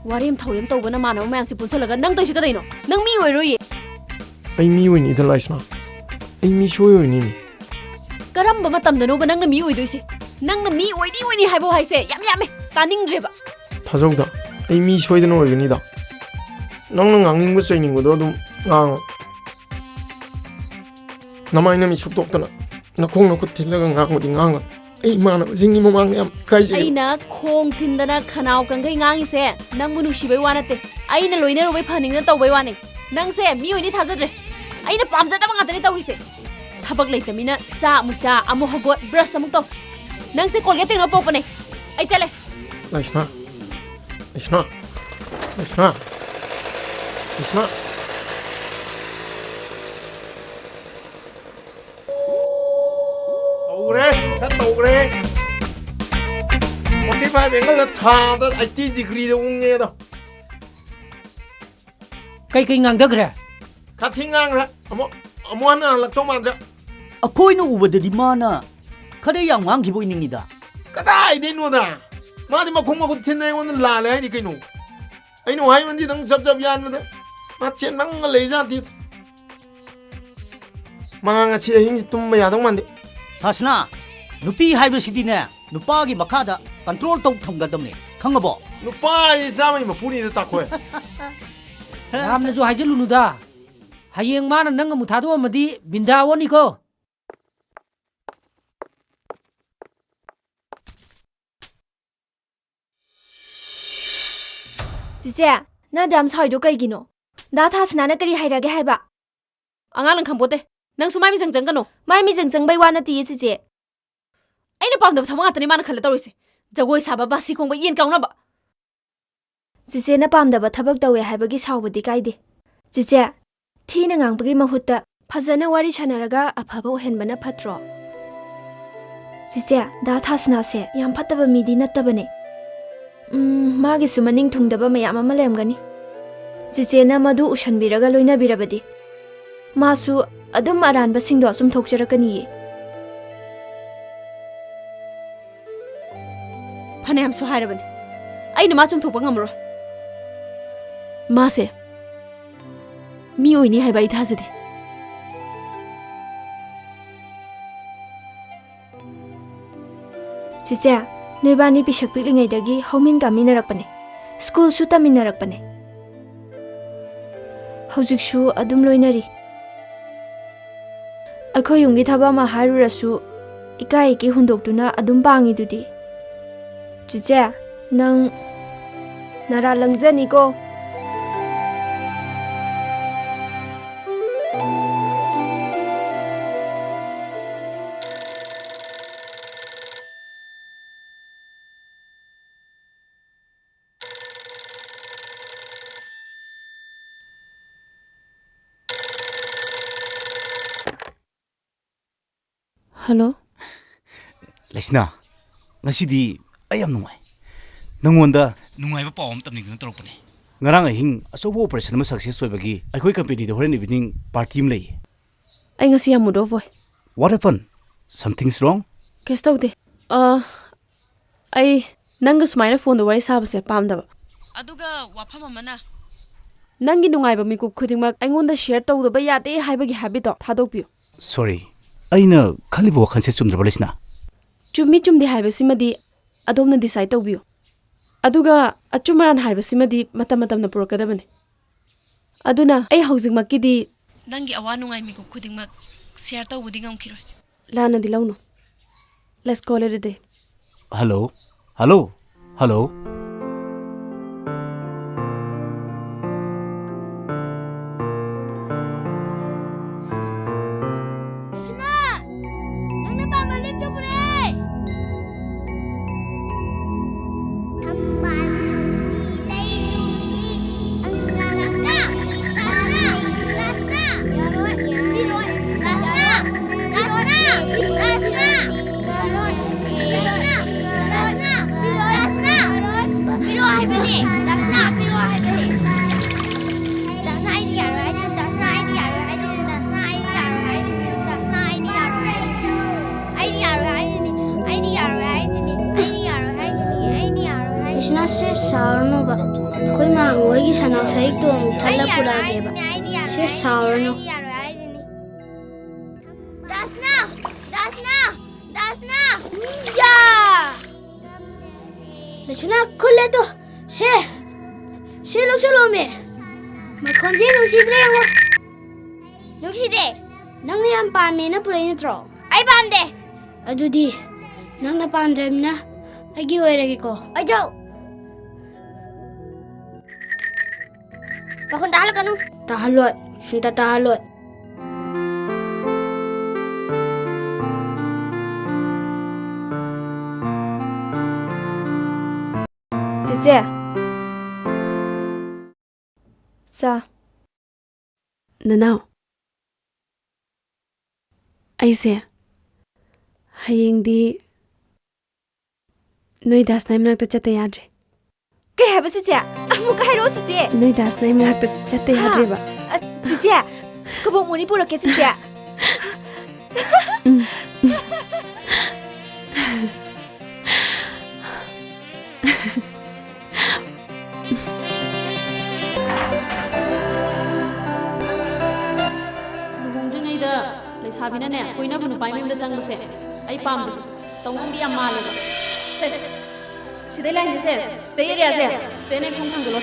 ꯋꯥꯔꯦꯝ ꯊꯧꯔꯦꯝ ꯇꯧꯕ ꯅꯃꯥꯟꯅꯕ ꯃꯌꯥꯝꯁꯦ ꯄꯨꯟꯁꯜꯂꯒ ꯅꯪ ꯇꯧꯏꯁꯤ ꯀꯗꯩꯅꯣ? ꯅꯪ ꯃꯤ ꯑꯣꯏꯔꯣꯏꯌꯦ꯫ ꯑꯩ ꯃꯤ ꯑꯣꯏꯅꯤꯗ, ꯂꯥꯏꯁꯅꯥ꯫ ꯑꯩ ꯃꯤ ꯁꯣꯏ ꯑꯣꯏꯅꯤꯅꯦ꯫ ꯀꯔꯝꯕ ꯃꯇꯝꯗꯅꯣꯕ ꯅꯪꯅ ꯃꯤ ꯑꯣꯏꯗꯣꯏꯁꯦ? ꯅꯪꯅ ꯃꯤ ꯑꯣꯏꯅꯤ ꯑꯣꯏꯅꯤ ꯍꯥꯏꯕ ꯋꯥꯍꯩꯁꯦ ꯌꯥꯝ ꯌꯥꯝꯃꯦ, ꯇꯥꯅꯤꯡꯗ꯭ꯔꯦꯕ꯫ ꯊꯥꯖꯧꯗ, ꯑꯩ ꯃꯤ ꯁꯣꯏꯗꯅ ꯑꯣꯏꯒꯅꯤꯗ꯫ ꯅꯪꯅ ꯉꯥꯡꯅꯤꯡꯕ ꯆꯩꯅꯤꯡꯕꯗꯣ ꯑꯗꯨꯝ ꯉꯥꯡꯉꯣ꯫ ꯅꯃꯥꯏ ꯅꯃꯤꯠ ꯁꯨꯛꯇꯣꯛꯇꯅ ꯅꯈꯣꯡ ꯅꯈꯨꯠ ꯊꯤꯜꯂꯒ ꯉꯥꯡꯕꯗꯤ ꯉꯥꯡꯒꯅꯨ꯫ ꯑꯩ ꯏꯃꯥꯟꯅꯕꯁꯤꯡꯒꯤ ꯃꯃꯥꯡꯗ ꯌꯥꯝ ꯏꯀꯥꯏꯖꯩ꯫ ꯑꯩꯅ ꯈꯣꯡ ꯊꯤꯟꯗꯅ ꯈꯅꯥꯎ ꯀꯪꯈꯩ ꯉꯥꯡꯉꯤꯁꯦ ꯅꯪꯕꯨ ꯅꯨꯡꯁꯤꯕꯩ ꯋꯥ ꯅꯠꯇꯦ, ꯑꯩꯅ ꯂꯣꯏꯅꯔꯨꯕꯩ ꯐꯅꯤꯡꯗꯅ ꯇꯧꯕꯩ ꯋꯥꯅꯦ꯫ ꯅꯪꯁꯦ ꯃꯤ ꯑꯣꯏꯅꯤ ꯊꯥꯖꯗ꯭ꯔꯦ꯫ ꯑꯩꯅ ꯄꯥꯝꯖꯗꯕ ꯉꯥꯛꯇꯅꯦ ꯇꯧꯔꯤꯁꯦ꯫ ꯊꯕꯛ ꯂꯩꯇꯃꯤꯅ ꯆꯥ ꯑꯃꯨꯛ ꯆꯥ, ꯑꯃꯨꯛ ꯍꯧꯒꯠ, ꯕ꯭ꯔꯁ ꯑꯃꯨꯛ ꯇꯧ꯫ ꯅꯪꯁꯦ ꯀꯣꯜꯒꯦꯠ ꯇꯦꯡꯅꯕ ꯄꯣꯛꯄꯅꯦ꯫ ꯑꯩ ꯆꯠꯂꯦ꯫ ꯂꯥꯏꯁꯅꯥ, ꯂꯥꯏꯁꯅꯥ, ꯂꯥꯏꯁꯅꯥ, ꯂꯥꯏꯁꯅꯥ꯫ ꯇꯧꯔꯦ, ꯈꯔ ꯇꯧꯔꯦ꯫ ꯐꯣꯔꯇꯤ ꯐꯥꯏꯚ ꯑꯦꯡꯒꯜꯗ ꯊꯥꯗ ꯑꯩꯠꯇꯤ ꯗꯤꯒ꯭ꯔꯤꯗ ꯎꯪꯉꯦ ꯑꯗꯣ꯫ ꯀꯩꯀꯩ ꯉꯥꯡꯊꯈ꯭ꯔꯦ? ꯈꯔ ꯊꯤ ꯉꯥꯡꯈ꯭ꯔꯦ꯫ ꯑꯃꯨꯛ, ꯑꯃꯨꯛ ꯍꯟꯅ ꯍꯜꯂꯛꯇꯧ ꯃꯥꯟꯗ꯭ꯔꯦ꯫ ꯑꯩꯈꯣꯏꯅ ꯎꯕꯗꯗꯤ ꯃꯥꯅ ꯈꯔ ꯌꯥꯝ ꯉꯥꯡꯈꯤꯕ ꯑꯣꯏꯅꯤꯡꯉꯤꯗ꯫ ꯀꯗꯥꯏꯗꯩꯅꯣꯗ? ꯃꯥꯗꯤ ꯃꯈꯣꯡ ꯃꯈꯨꯠ ꯊꯤꯟꯅ ꯑꯩꯉꯣꯟꯗ ꯂꯥꯜꯂꯦ ꯍꯥꯏꯅꯤ ꯀꯩꯅꯣ꯫ ꯑꯩꯅ ꯋꯥꯍꯩ ꯃꯟꯗꯤꯗꯪ ꯆꯞ ꯆꯞ ꯌꯥꯟꯕꯗ ꯃꯥ ꯆꯦꯟꯕꯪꯒ ꯂꯩꯕꯖꯥꯠ ꯅꯠꯇꯦ꯫ ꯃꯥ ꯉꯁꯤ ꯑꯍꯤꯡꯁꯤ ꯇꯨꯝꯕ ꯌꯥꯗꯧ ꯃꯥꯟꯗꯦ꯫ ꯊꯥꯁꯅꯥ, ꯅꯨꯄꯤ ꯍꯥꯏꯕꯁꯤꯗꯤꯅꯦ, ꯅꯨꯄꯥꯒꯤ ꯃꯈꯥꯗ ꯀꯟꯇ꯭ꯔꯣꯜ ꯇꯧ ꯊꯝꯒꯗꯕꯅꯦ, ꯈꯪꯉꯕꯣ? ꯅꯨꯄꯥ ꯍꯥꯏꯁꯦ ꯆꯥꯝꯃꯒꯤ ꯃꯄꯨꯅꯤꯗ, ꯇꯥꯈꯣꯏ꯫ ꯌꯥꯝꯅꯁꯨ ꯍꯥꯏꯖꯤꯜꯂꯨꯅꯨꯗ꯫ ꯍꯌꯦꯡ ꯃꯥꯅ ꯅꯪ ꯑꯃꯨꯛ ꯊꯥꯗꯣꯛꯑꯝꯃꯗꯤ ꯕꯤꯟꯗꯥ ꯑꯣꯟꯅꯤꯀꯣ꯫ ꯆꯤꯆꯦ, ꯅꯪ ꯑꯗꯨ ꯌꯥꯝ ꯁꯥꯎꯔꯤꯗꯣ ꯀꯩꯒꯤꯅꯣ? ꯗꯥ ꯊꯥꯁꯅꯥꯅ ꯀꯔꯤ ꯍꯥꯏꯔꯒꯦ ꯍꯥꯏꯕ? ꯑꯉꯥꯡ ꯅꯪ ꯈꯪꯄꯣꯠꯇꯦ꯫ ꯅꯪꯁꯨ ꯃꯥꯏ ꯃꯤꯆꯪ ꯆꯪꯒꯅꯣ꯫ ꯃꯥꯏ ꯃꯤꯆꯪ ꯆꯪꯕꯩ ꯋꯥ ꯅꯠꯇꯤꯌꯦ, ꯆꯤꯆꯦ꯫ ꯑꯩꯅ ꯄꯥꯝꯗꯕ ꯊꯕꯛ ꯉꯥꯛꯇꯅꯦ ꯃꯥꯅ ꯈꯜꯂ ꯇꯧꯔꯤꯁꯦ꯫ ꯖꯒꯣꯏ ꯁꯥꯕ, ꯕꯥꯁꯤ ꯈꯣꯡꯕ, ꯌꯦꯟ ꯀꯥꯎꯅꯕ꯫ ꯆꯤꯆꯦꯅ ꯄꯥꯝꯗꯕ ꯊꯕꯛ ꯇꯧꯋꯦ ꯍꯥꯏꯕꯒꯤ ꯁꯥꯎꯕꯗꯤ ꯀꯥꯏꯗꯦ꯫ ꯆꯤꯆꯦ, ꯊꯤꯅ ꯉꯥꯡꯕꯒꯤ ꯃꯍꯨꯠꯇ ꯐꯖꯅ ꯋꯥꯔꯤ ꯁꯥꯟꯅꯔꯒ ꯑꯐꯕ ꯑꯣꯏꯍꯟꯕꯅ ꯐꯠꯇ꯭ꯔꯣ? ꯆꯤꯆꯦ, ꯗꯥ ꯊꯥꯁꯅꯥꯁꯦ ꯌꯥꯝ ꯐꯠꯇꯕ ꯃꯤꯗꯤ ꯅꯠꯇꯕꯅꯦ꯫ ꯎꯝ, ꯃꯥꯒꯤꯁꯨ ꯃꯅꯤꯡ ꯊꯨꯡꯗꯕ ꯃꯌꯥꯝ ꯑꯃ ꯂꯩꯔꯝꯒꯅꯤ꯫ ꯆꯤꯆꯦꯅ ꯃꯗꯨ ꯎꯁꯟꯕꯤꯔꯒ ꯂꯣꯏꯅꯕꯤꯔꯕꯗꯤ ꯃꯥꯁꯨ ꯑꯗꯨꯝ ꯑꯔꯥꯟꯕꯁꯤꯡꯗꯣ ꯆꯨꯝꯊꯣꯛꯆꯔꯛꯀꯅꯤꯌꯦ꯫ ꯐꯅꯌꯥꯝꯁꯨ ꯍꯥꯏꯔꯕꯅꯤ, ꯑꯩꯅ ꯃꯥ ꯆꯨꯝꯊꯣꯛꯄ ꯉꯝꯃꯔꯣꯏ꯫ ꯃꯥꯁꯦ ꯃꯤ ꯑꯣꯏꯅꯤ ꯍꯥꯏꯕ ꯑꯩ ꯊꯥꯖꯗꯦ꯫ ꯆꯤꯆꯦ, ꯅꯣꯏꯕꯥꯅꯤ ꯄꯤꯁꯛ ꯄꯤꯛꯂꯤꯉꯩꯗꯒꯤ ꯍꯧꯃꯤꯟ ꯀꯥꯃꯤꯟꯅꯔꯛꯄꯅꯦ, ꯁ꯭ꯀꯨꯜꯁꯨ ꯇꯝꯃꯤꯟꯅꯔꯛꯄꯅꯦ꯫ ꯍꯧꯖꯤꯛꯁꯨ ꯑꯗꯨꯝ ꯂꯣꯏꯅꯔꯤ꯫ ꯑꯩꯈꯣꯏ ꯌꯨꯝꯒꯤ ꯊꯕꯛ ꯑꯃ ꯍꯥꯏꯔꯨꯔꯁꯨ ꯏꯀꯥꯏ ꯏꯀꯤ ꯍꯨꯟꯗꯣꯛꯇꯨꯅ ꯑꯗꯨꯝ ꯄꯥꯡꯉꯤꯗꯨꯗꯤ꯫ ꯆꯤꯆꯦ, ꯅꯪ ꯅꯔꯥ ꯂꯪꯖꯅꯤꯀꯣ꯫ ꯍꯜꯂꯣ꯫ ꯂꯩꯁꯅꯥ, ꯉꯁꯤꯗꯤ ꯑꯩ ꯌꯥꯝ ꯅꯨꯡꯉꯥꯏ꯫ ꯅꯪꯉꯣꯟꯗ ꯅꯨꯡꯉꯥꯏꯕ ꯄꯥꯎ ꯑꯃ ꯇꯝꯅꯤꯡꯗꯨꯅ ꯇꯧꯔꯛꯄꯅꯦ꯫ ꯉꯔꯥꯡ ꯑꯍꯤꯡ ꯑꯆꯧꯕ operation ꯑꯃ success ꯑꯣꯏꯕꯒꯤ ꯑꯩꯈꯣꯏ companyꯗ ꯍꯣꯔꯦꯟ evening party ꯑꯃ ꯂꯩꯌꯦ꯫ ꯑꯩ ꯉꯁꯤ ꯌꯥꯝ mood off ꯑꯣꯏ꯫ What happened? Something's wrong? ꯀꯩꯁꯨ ꯇꯧꯗꯦ꯫ ꯑ, ꯑꯩ ꯅꯪꯒ ꯁꯨꯃꯥꯏꯅ phoneꯗ ꯋꯥꯔꯤ ꯁꯥꯕꯁꯦ ꯄꯥꯝꯗꯕ꯫ ꯑꯗꯨꯒ ꯋꯥꯐꯝ ꯑꯃꯅ, ꯅꯪꯒꯤ ꯅꯨꯡꯉꯥꯏꯕ ꯃꯤꯀꯨꯞ ꯈꯨꯗꯤꯡꯃꯛ ꯑꯩꯉꯣꯟꯗ share ꯇꯧꯗꯕ ꯌꯥꯗꯦ ꯍꯥꯏꯕꯒꯤ habitꯇꯣ ꯊꯥꯗꯣꯛꯄꯤꯌꯨ꯫ Sorry, ꯑꯩꯅ ꯈꯜꯂꯤꯕ ꯋꯥꯈꯜꯁꯦ ꯆꯨꯝꯗ꯭ꯔꯕ, ꯂꯩꯁꯅꯥ? ꯆꯨꯝꯃꯤ ꯆꯨꯝꯗꯦ ꯍꯥꯏꯕꯁꯤꯃꯗꯤ ꯑꯗꯣꯝꯅ decide ꯇꯧꯕꯤꯌꯨ꯫ ꯑꯗꯨꯒ ꯑꯆꯨꯝ ꯑꯔꯥꯟ ꯍꯥꯏꯕꯁꯤꯃꯗꯤ ꯃꯇꯝ ꯃꯇꯝꯅ ꯄꯨꯔꯛꯀꯗꯕꯅꯤ꯫ ꯑꯗꯨꯅ ꯑꯩ ꯍꯧꯖꯤꯛꯃꯛꯀꯤꯗꯤ ꯅꯪꯒꯤ ꯑꯋꯥ ꯅꯨꯡꯉꯥꯏ ꯃꯤꯀꯨꯞ ꯈꯨꯗꯤꯡꯃꯛ share ꯇꯧꯕꯗꯤ ꯉꯝꯈꯤꯔꯣꯏ꯫ ꯂꯥꯟꯅꯗꯤ ꯂꯧꯅꯨ꯫ Let's call it a day. Hello? Hello? Hello? ꯂꯩꯁꯅꯥ! ꯅꯪꯅ ꯄꯥꯝꯕ ꯂꯦꯞꯇꯣ ꯄꯨꯔꯛꯑꯦ! ꯁꯥꯎꯔꯅꯣꯕ꯫ ꯑꯩꯈꯣꯏ ꯃꯥ ꯍꯣꯏꯒꯤ ꯁꯅꯥ ꯁꯔꯤꯛꯇꯣ ꯑꯃꯨꯛ ꯊꯠꯂ ꯄꯨꯔꯛꯑꯒꯦꯕ꯫ ꯁꯦ, ꯁꯥꯎꯔꯅꯨ꯫ ꯗꯥꯁꯅꯥ! ꯗꯥꯁꯅꯥ! ꯗꯥꯁꯅꯥ! ꯌꯥ! ꯗꯥꯁꯅꯥ, ꯈꯨꯜꯂꯦ ꯇꯨ꯫ ꯁꯦ! ꯁꯦ, ꯂꯧꯁꯜꯂꯣꯃꯦ꯫ ꯃꯈꯣꯟꯁꯦ ꯅꯨꯡꯁꯤꯗ꯭ꯔꯦ ꯌꯦꯡꯉꯣ꯫ ꯅꯨꯡꯁꯤꯗꯦ꯫ ꯅꯪꯅ ꯌꯥꯝ ꯄꯥꯝꯃꯦꯅ ꯄꯨꯔꯛꯏ ꯅꯠꯇ꯭ꯔꯣ? ꯑꯩ ꯄꯥꯝꯗꯦ꯫ ꯑꯗꯨꯗꯤ ꯅꯪꯅ ꯄꯥꯝꯗ꯭ꯔꯕꯅꯤꯅ ꯑꯩꯒꯤ ꯑꯣꯏꯔꯒꯦꯀꯣ꯫ ꯑꯩꯖꯧ꯫ ꯃꯈꯣꯟ ꯇꯥꯍꯜꯂꯛꯀꯅꯨ꯫ ꯇꯥꯍꯜꯂꯣꯏ꯫ ꯁꯨꯡꯇꯥ ꯇꯥꯍꯜꯂꯣꯏ꯫ ꯆꯦꯆꯦ꯫ ꯆꯥ꯫ ꯅꯅꯥꯎ꯫ ꯑꯩꯁꯦ ꯍꯌꯦꯡꯗꯤ ꯅꯣꯏ ꯗꯥꯁꯅꯥꯏ ꯃꯅꯥꯛꯇ ꯆꯠꯇ ꯌꯥꯗ꯭ꯔꯦ꯫ ꯀꯩ ꯍꯥꯏꯕ, ꯆꯦꯆꯦ? ꯑꯃꯨꯛꯀ ꯍꯥꯏꯔꯛꯑꯣ, ꯆꯦꯆꯦ꯫ ꯅꯣꯏ ꯗꯥꯁꯅꯥꯏ ꯃꯅꯥꯛꯇ ꯆꯠꯇ ꯍꯥ? ꯌꯥꯗ꯭ꯔꯦꯕ꯫ ꯑ, ꯆꯦꯆꯦ, ꯀꯕꯣꯛ ꯃꯣꯔꯤ ꯄꯨꯔꯛꯀꯦ, ꯆꯦꯆꯦ꯫ ꯎꯝ, ꯎꯝ꯫ ꯂꯨꯍꯣꯡꯗ꯭ꯔꯤꯉꯩꯗ ꯂꯩꯁꯥꯕꯤꯅꯅꯦ, ꯀꯣꯏꯅꯕ ꯅꯨꯄꯥ ꯃꯌꯨꯝꯗ ꯆꯪꯕꯁꯦ ꯑꯩ ꯄꯥꯝꯗꯦ꯫ ꯇꯧꯉꯝꯕꯤ ꯌꯥꯝ ꯃꯥꯜꯂꯦꯕ꯫ ꯁꯦ, ꯁꯤꯗꯩ ꯂꯥꯏꯟꯁꯦ, ꯁꯦ, ꯁꯤꯗꯩ ꯑꯦꯔꯤꯌꯥꯁꯦ, ꯁꯤꯗꯩꯅꯦ ꯈꯣꯡ ꯊꯥꯡꯖꯜꯂꯣ꯫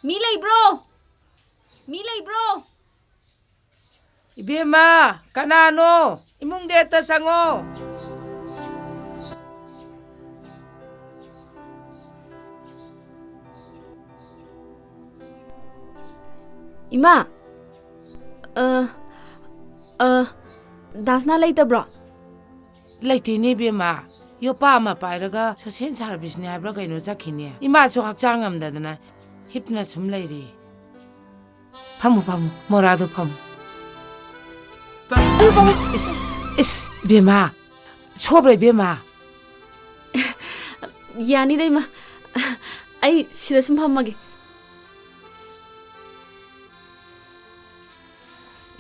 ꯃꯤ ꯂꯩꯕ꯭ꯔꯣ? ꯃꯤ ꯂꯩꯕ꯭ꯔꯣ? ꯏꯕꯦꯝꯃ, ꯀꯅꯥꯅꯣ? ꯏꯃꯨꯡꯗ ꯍꯦꯛꯇ ꯆꯪꯉꯣ꯫ ꯏꯃꯥ, ꯑ, ꯑ, ꯗꯥꯁꯅꯥ ꯂꯩꯇꯕ꯭ꯔꯣ? ꯂꯩꯇꯦꯅꯦ ꯏꯕꯦꯝꯃ, ꯌꯣꯄꯥ ꯑꯃ ꯄꯥꯏꯔꯒ ꯁꯣꯁꯦꯜ ꯁꯥꯔꯚꯤꯁꯅꯦ ꯍꯥꯏꯕ꯭ꯔꯥ ꯀꯩꯅꯣ ꯆꯠꯈꯤꯅꯦ꯫ ꯏꯃꯥꯁꯨ ꯍꯛꯆꯥꯡ ꯉꯝꯗꯗꯅ ꯍꯤꯞꯅ ꯁꯨꯝ ꯂꯩꯔꯤ꯫ ꯐꯝꯃꯨ, ꯐꯝꯃꯨ, ꯃꯣꯔꯥꯗꯣ ꯐꯝꯃꯨ꯫ ꯏꯁ, ꯏꯁ, ꯏꯕꯦꯝꯃ, ꯁꯣꯕ꯭ꯔ ꯏꯕꯦꯝꯃ? ꯌꯥꯅꯤꯗ, ꯏꯃꯥ꯫ ꯑꯩ ꯁꯤꯗ ꯁꯨꯝ ꯐꯝꯃꯒꯦ꯫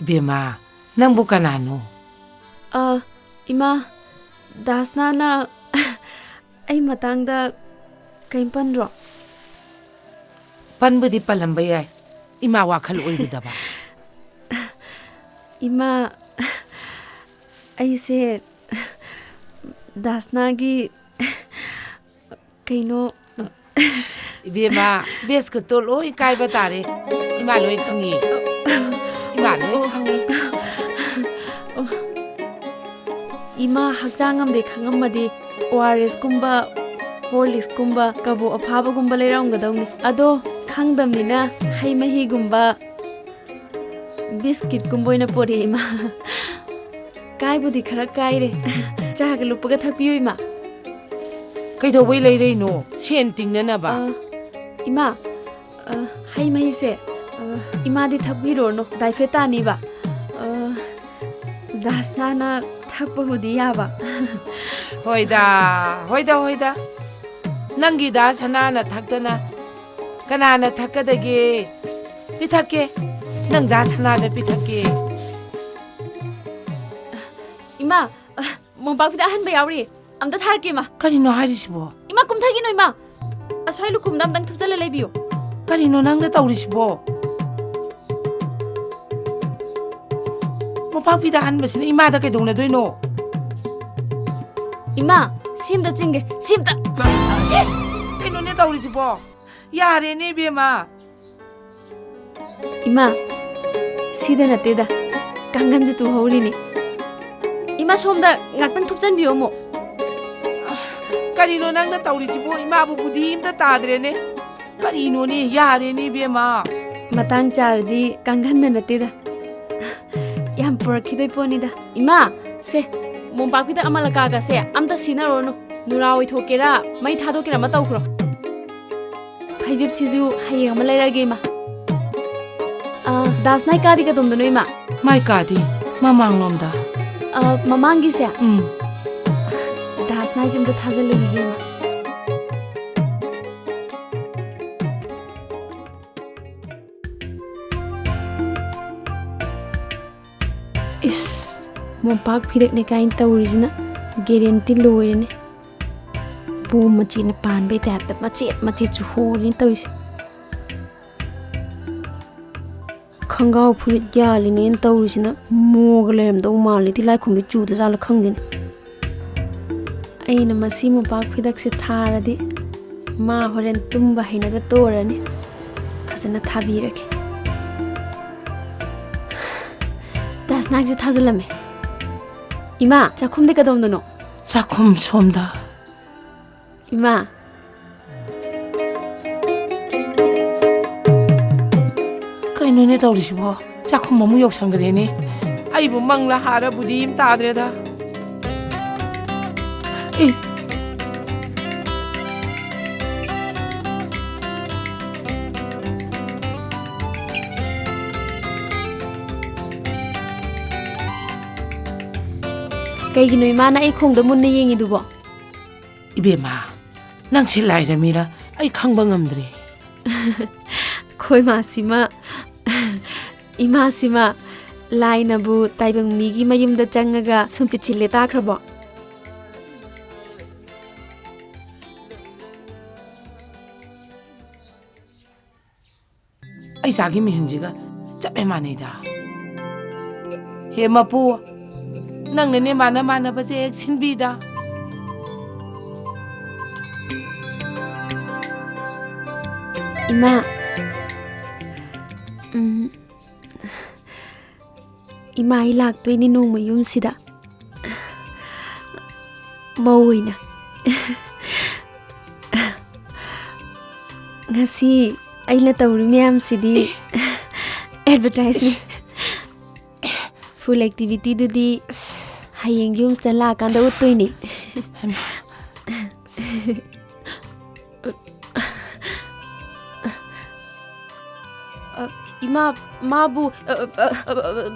ꯏꯕꯦꯝꯃ, ꯅꯪꯕꯨ ꯀꯅꯥꯅꯣ? ꯑ, ꯏꯃꯥ, ꯗꯥꯁꯅꯥꯅ ꯑꯩ ꯃꯇꯥꯡꯗ ꯀꯩꯝ ꯄꯟꯗ꯭ꯔꯣ? ꯄꯟꯕꯨꯗꯤ ꯄꯜꯂꯝꯕ ꯌꯥꯏ, ꯏꯃꯥ ꯋꯥꯈꯜ ꯑꯣꯏꯔꯨꯗꯕ꯫ ꯏꯃꯥ, ꯑꯩꯁꯦ ꯗꯥꯁꯅꯥꯒꯤ ꯀꯩꯅꯣ, ꯏꯕꯦꯝꯃ, ꯕꯦꯁꯀꯨꯠꯇꯣ ꯂꯣꯏ ꯀꯥꯏꯕ ꯇꯥꯔꯦ꯫ ꯏꯃꯥ ꯂꯣꯏ ꯈꯪꯉꯤ꯫ ꯏꯃꯥ ꯂꯣꯏ ꯈꯪꯉꯤ꯫ ꯏꯃꯥ ꯍꯛꯆꯥꯡ ꯉꯝꯗꯦ ꯈꯪꯉꯝꯃꯗꯤ ꯑꯣ ꯑꯥꯔ ꯑꯦꯁ ꯀꯨꯝꯕ, ꯍꯣꯔꯂꯤꯛꯁ ꯀꯨꯝꯕ, ꯀꯕꯣꯛ ꯑꯐꯥꯕꯒꯨꯝꯕ ꯂꯩꯔꯝꯒꯗꯧꯅꯤ꯫ ꯑꯗꯣ ꯈꯪꯗꯝꯅꯤꯅ ꯍꯩ ꯃꯍꯤꯒꯨꯝꯕ, ꯕꯤꯁꯀꯤꯠꯀꯨꯝꯕ ꯑꯣꯏꯅ ꯄꯣꯔꯛꯑꯦ, ꯏꯃꯥ꯫ ꯀꯥꯏꯕꯨꯗꯤ ꯈꯔ ꯀꯥꯏꯔꯦ꯫ ꯆꯥꯒ ꯂꯨꯞꯄꯒ ꯊꯛꯄꯤꯌꯨ, ꯏꯃꯥ꯫ ꯀꯩꯗꯧꯕꯩ ꯂꯩꯔꯛꯏꯅꯣ? ꯁꯦꯟ ꯇꯤꯡꯅꯅꯕ? ꯑ, ꯏꯃꯥ, ꯑ, ꯍꯩ ꯃꯍꯤꯁꯦ, ꯑ, ꯏꯃꯥꯗꯤ ꯊꯛꯄꯤꯔꯨꯔꯅꯨ, ꯗꯥꯏꯐꯦꯠ ꯇꯥꯅꯤꯕ꯫ ꯑ, ꯗꯥꯁꯅꯥꯅ ꯊꯛꯄꯕꯨꯗꯤ ꯌꯥꯕ꯫ ꯍꯣꯏꯗ, ꯍꯣꯏꯗ, ꯍꯣꯏꯗ꯫ ꯅꯪꯒꯤ ꯗꯥ ꯁꯅꯥꯅ ꯊꯛꯇꯅ ꯀꯅꯥꯅ ꯊꯛꯀꯗꯒꯦ? ꯄꯤꯊꯛꯀꯦ, ꯅꯪ ꯗꯥ ꯁꯅꯥꯗ ꯄꯤꯊꯛꯀꯦ꯫ ꯏꯃꯥ, ꯑ, ꯃꯣꯝꯄꯥꯛꯄꯤꯗ ꯑꯍꯟꯕ ꯌꯥꯎꯔꯤ, ꯑꯝꯇ ꯊꯥꯔꯛꯀꯦ, ꯏꯃꯥ꯫ ꯀꯔꯤꯅꯣ ꯍꯥꯏꯔꯤꯁꯤꯕꯣ? ꯏꯃꯥ, ꯀꯨꯝꯊꯈꯤꯅꯣ, ꯏꯃꯥ꯫ ꯑꯁ꯭ꯋꯥꯏ ꯂꯨꯈꯨꯝꯗ ꯑꯝꯇꯪ ꯊꯨꯞꯆꯜꯂ ꯂꯩꯕꯤꯌꯨ꯫ ꯀꯔꯤꯅꯣ ꯅꯪꯅ ꯇꯧꯔꯤꯁꯤꯕꯣ? ꯃꯣꯝꯄꯥꯛꯄꯤꯗ ꯑꯍꯟꯕꯁꯤꯅ ꯏꯃꯥꯗ ꯀꯩꯗꯧꯅꯗꯣꯏꯅꯣ? ꯏꯃꯥ, ꯁꯤ ꯑꯝꯇ ꯆꯤꯡꯒꯦ, ꯁꯤ ꯑꯝꯇ꯫ ꯑꯦ, ꯀꯩꯅꯣꯅꯦ ꯇꯧꯔꯤꯁꯤꯕꯣ? ꯌꯥꯔꯦꯅꯦ, ꯏꯕꯦꯝꯃ꯫ ꯏꯃꯥ, ꯁꯤꯗ ꯅꯠꯇꯦꯗ, ꯀꯥꯡꯒꯟꯁꯨ ꯇꯨꯍꯧꯔꯤꯅꯤ꯫ ꯏꯃꯥ, ꯁꯣꯝꯗ ꯉꯥꯛꯇꯪ ꯊꯨꯞꯆꯟꯕꯤꯌꯣ ꯑꯃꯨꯛ꯫ ꯀꯔꯤꯅꯣ ꯅꯪꯅ ꯇꯧꯔꯤꯁꯤꯕꯣ? ꯏꯃꯥꯕꯨ ꯕꯨꯙꯤ ꯑꯝꯇ ꯇꯥꯗ꯭ꯔꯦꯅꯦ꯫ ꯀꯔꯤꯅꯣꯅꯦ? ꯌꯥꯔꯦꯅꯦ, ꯏꯕꯦꯝꯃ꯫ ꯃꯇꯥꯡ ꯆꯥꯔꯗꯤ ꯀꯥꯡꯒꯟꯗ ꯅꯠꯇꯦꯗ꯫ ꯌꯥꯝ ꯄꯨꯔꯛꯈꯤꯗꯣꯏ ꯄꯣꯠꯅꯤꯗ꯫ ꯏꯃꯥ, ꯁꯦ, ꯃꯣꯝꯄꯥꯛꯄꯤꯗ ꯑꯃꯂꯀꯥꯒꯁꯦ ꯑꯝꯇ ꯁꯤꯟꯅꯔꯨꯔꯅꯨ꯫ ꯅꯨꯔꯥ ꯑꯣꯏꯊꯣꯛꯀꯦꯔꯥ, ꯃꯩ ꯊꯥꯗꯣꯛꯀꯦꯔꯥ ꯑꯃ ꯇꯧꯈ꯭ꯔꯣ꯫ ꯐꯩꯖꯨꯞꯁꯤꯁꯨ ꯍꯌꯦꯡ ꯑꯃ ꯂꯩꯔꯛꯑꯒꯦ, ꯏꯃꯥ꯫ ꯑ, ꯗꯥꯁꯅꯥꯏ ꯀꯥꯗꯤ ꯀꯗꯣꯝꯗꯅꯣ, ꯏꯃꯥ? ꯃꯥꯏ ꯀꯥꯗꯤ ꯃꯃꯥꯡꯂꯣꯝꯗ꯫ ꯑ, ꯃꯃꯥꯡꯒꯤꯁꯦ? ꯎꯝ꯫ ꯂꯥꯏꯁꯦ ꯑꯝꯇ ꯊꯥꯖꯤꯜꯂꯨꯈꯤꯒꯦ, ꯏꯃꯥ꯫ ꯏꯁ, ꯃꯣꯝꯄꯥꯛ ꯐꯤꯗꯛꯅꯦ ꯀꯥꯏꯅ ꯇꯧꯔꯤꯁꯤꯅ ꯒꯦꯔꯦꯟꯇꯤ ꯂꯣꯏꯔꯦꯅꯦ꯫ ꯕꯣꯝ ꯃꯆꯦꯠꯅ ꯄꯥꯟꯕꯩ ꯇꯥꯏꯞꯇ ꯃꯆꯦꯠ ꯃꯆꯦꯠꯁꯨ ꯍꯣꯔꯤꯅꯦ ꯇꯧꯔꯤꯁꯦ꯫ ꯈꯪꯒꯥꯎ ꯐꯨꯔꯤꯠ ꯌꯥꯜꯂꯤꯅꯦꯅ ꯇꯧꯔꯤꯁꯤꯅ ꯃꯣꯒ ꯂꯩꯔꯝꯗꯧ ꯃꯥꯜꯂꯤ꯫ ꯇꯤꯂꯥꯏꯈꯨꯝꯕꯤ ꯆꯨꯗ ꯖꯥꯠꯂ ꯈꯪꯗꯦꯅꯦ꯫ ꯑꯩꯅ ꯃꯁꯤ ꯃꯣꯝꯄꯥꯛ ꯐꯤꯗꯛꯁꯦ ꯊꯥꯔꯗꯤ ꯃꯥ ꯍꯣꯔꯦꯟ ꯇꯨꯝꯕ ꯍꯩꯅꯒ ꯇꯣꯔꯅꯤ꯫ ꯐꯖꯅ ꯊꯥꯕꯤꯔꯒꯦ꯫ ꯗꯥꯁꯅꯥꯒꯤꯁꯨ ꯊꯥꯖꯤꯜꯂꯝꯃꯦ꯫ ꯏꯃꯥ, ꯆꯥꯛꯈꯨꯝꯗ ꯀꯗꯣꯝꯗꯅꯣ? ꯆꯥꯛꯈꯨꯝ ꯁꯣꯝꯗ꯫ ꯏꯃꯥ꯫ ꯀꯩꯅꯣꯅꯦ ꯇꯧꯔꯤꯁꯤꯕꯣ? ꯆꯥꯛꯈꯨꯝ ꯑꯃꯨꯛ ꯌꯧꯁꯟꯈ꯭ꯔꯦꯅꯦ꯫ ꯑꯩꯕꯨ ꯃꯪꯂ ꯍꯥꯔꯕꯨꯗꯤ ꯑꯃ ꯇꯥꯗ꯭ꯔꯦꯗ꯫ ꯑꯦ꯫ ꯀꯩꯒꯤꯅꯣ ꯏꯃꯥꯅ ꯑꯩ ꯈꯣꯡꯗ ꯃꯨꯟꯅ ꯌꯦꯡꯉꯤꯗꯨꯕꯣ? ꯏꯕꯦꯝꯃ, ꯅꯪꯁꯦ ꯂꯥꯏꯔ ꯃꯤꯔ ꯑꯩ ꯈꯪꯕ ꯉꯝꯗ꯭ꯔꯦ꯫ ꯑꯩꯈꯣꯏ ꯃꯥꯁꯤꯃ, ꯏꯃꯥꯁꯤꯃ ꯂꯥꯏꯅꯕꯨ ꯇꯥꯏꯕꯪ ꯃꯤꯒꯤ ꯃꯌꯨꯝꯗ ꯆꯪꯉꯒ ꯁꯨꯝꯆꯤꯠ ꯁꯤꯜꯂꯦ ꯇꯥꯈ꯭ꯔꯕꯣ? ꯑꯩ ꯆꯥꯒꯤ ꯃꯤꯍꯨꯟꯁꯤꯒ ꯆꯞ ꯍꯦꯛ ꯃꯥꯟꯅꯩꯗ꯫ ꯍꯦ ꯃꯄꯨ, ꯅꯪꯅꯅꯦ ꯃꯥꯟꯅ ꯃꯥꯟꯅꯕꯁꯦ ꯍꯦꯛ ꯁꯤꯟꯕꯤꯗ꯫ ꯏꯃꯥ, ꯎꯝ, ꯏꯃꯥ, ꯑꯩ ꯂꯥꯛꯇꯣꯏꯅꯤ ꯅꯣꯡꯃ ꯌꯨꯝꯁꯤꯗ꯫ ꯃꯧ ꯑꯣꯏꯅ꯫ ꯉꯁꯤ ꯑꯩꯅ ꯇꯧꯔꯤ ꯃꯌꯥꯝꯁꯤꯗꯤ ꯑꯦꯗꯚꯔꯇꯥꯏꯁꯅꯤ꯫ ꯐꯨꯜ ꯑꯦꯛꯇꯤꯚꯤꯇꯤꯗꯨꯗꯤ ꯍꯌꯦꯡ ꯌꯨꯝꯁꯤꯗ ꯂꯥꯛꯑꯀꯥꯟꯗ ꯎꯠꯇꯣꯏꯅꯤ꯫ ꯍꯩꯃꯥ꯫ ꯑ, ꯏꯃꯥ, ꯃꯥꯕꯨ, ꯑ, ꯑ,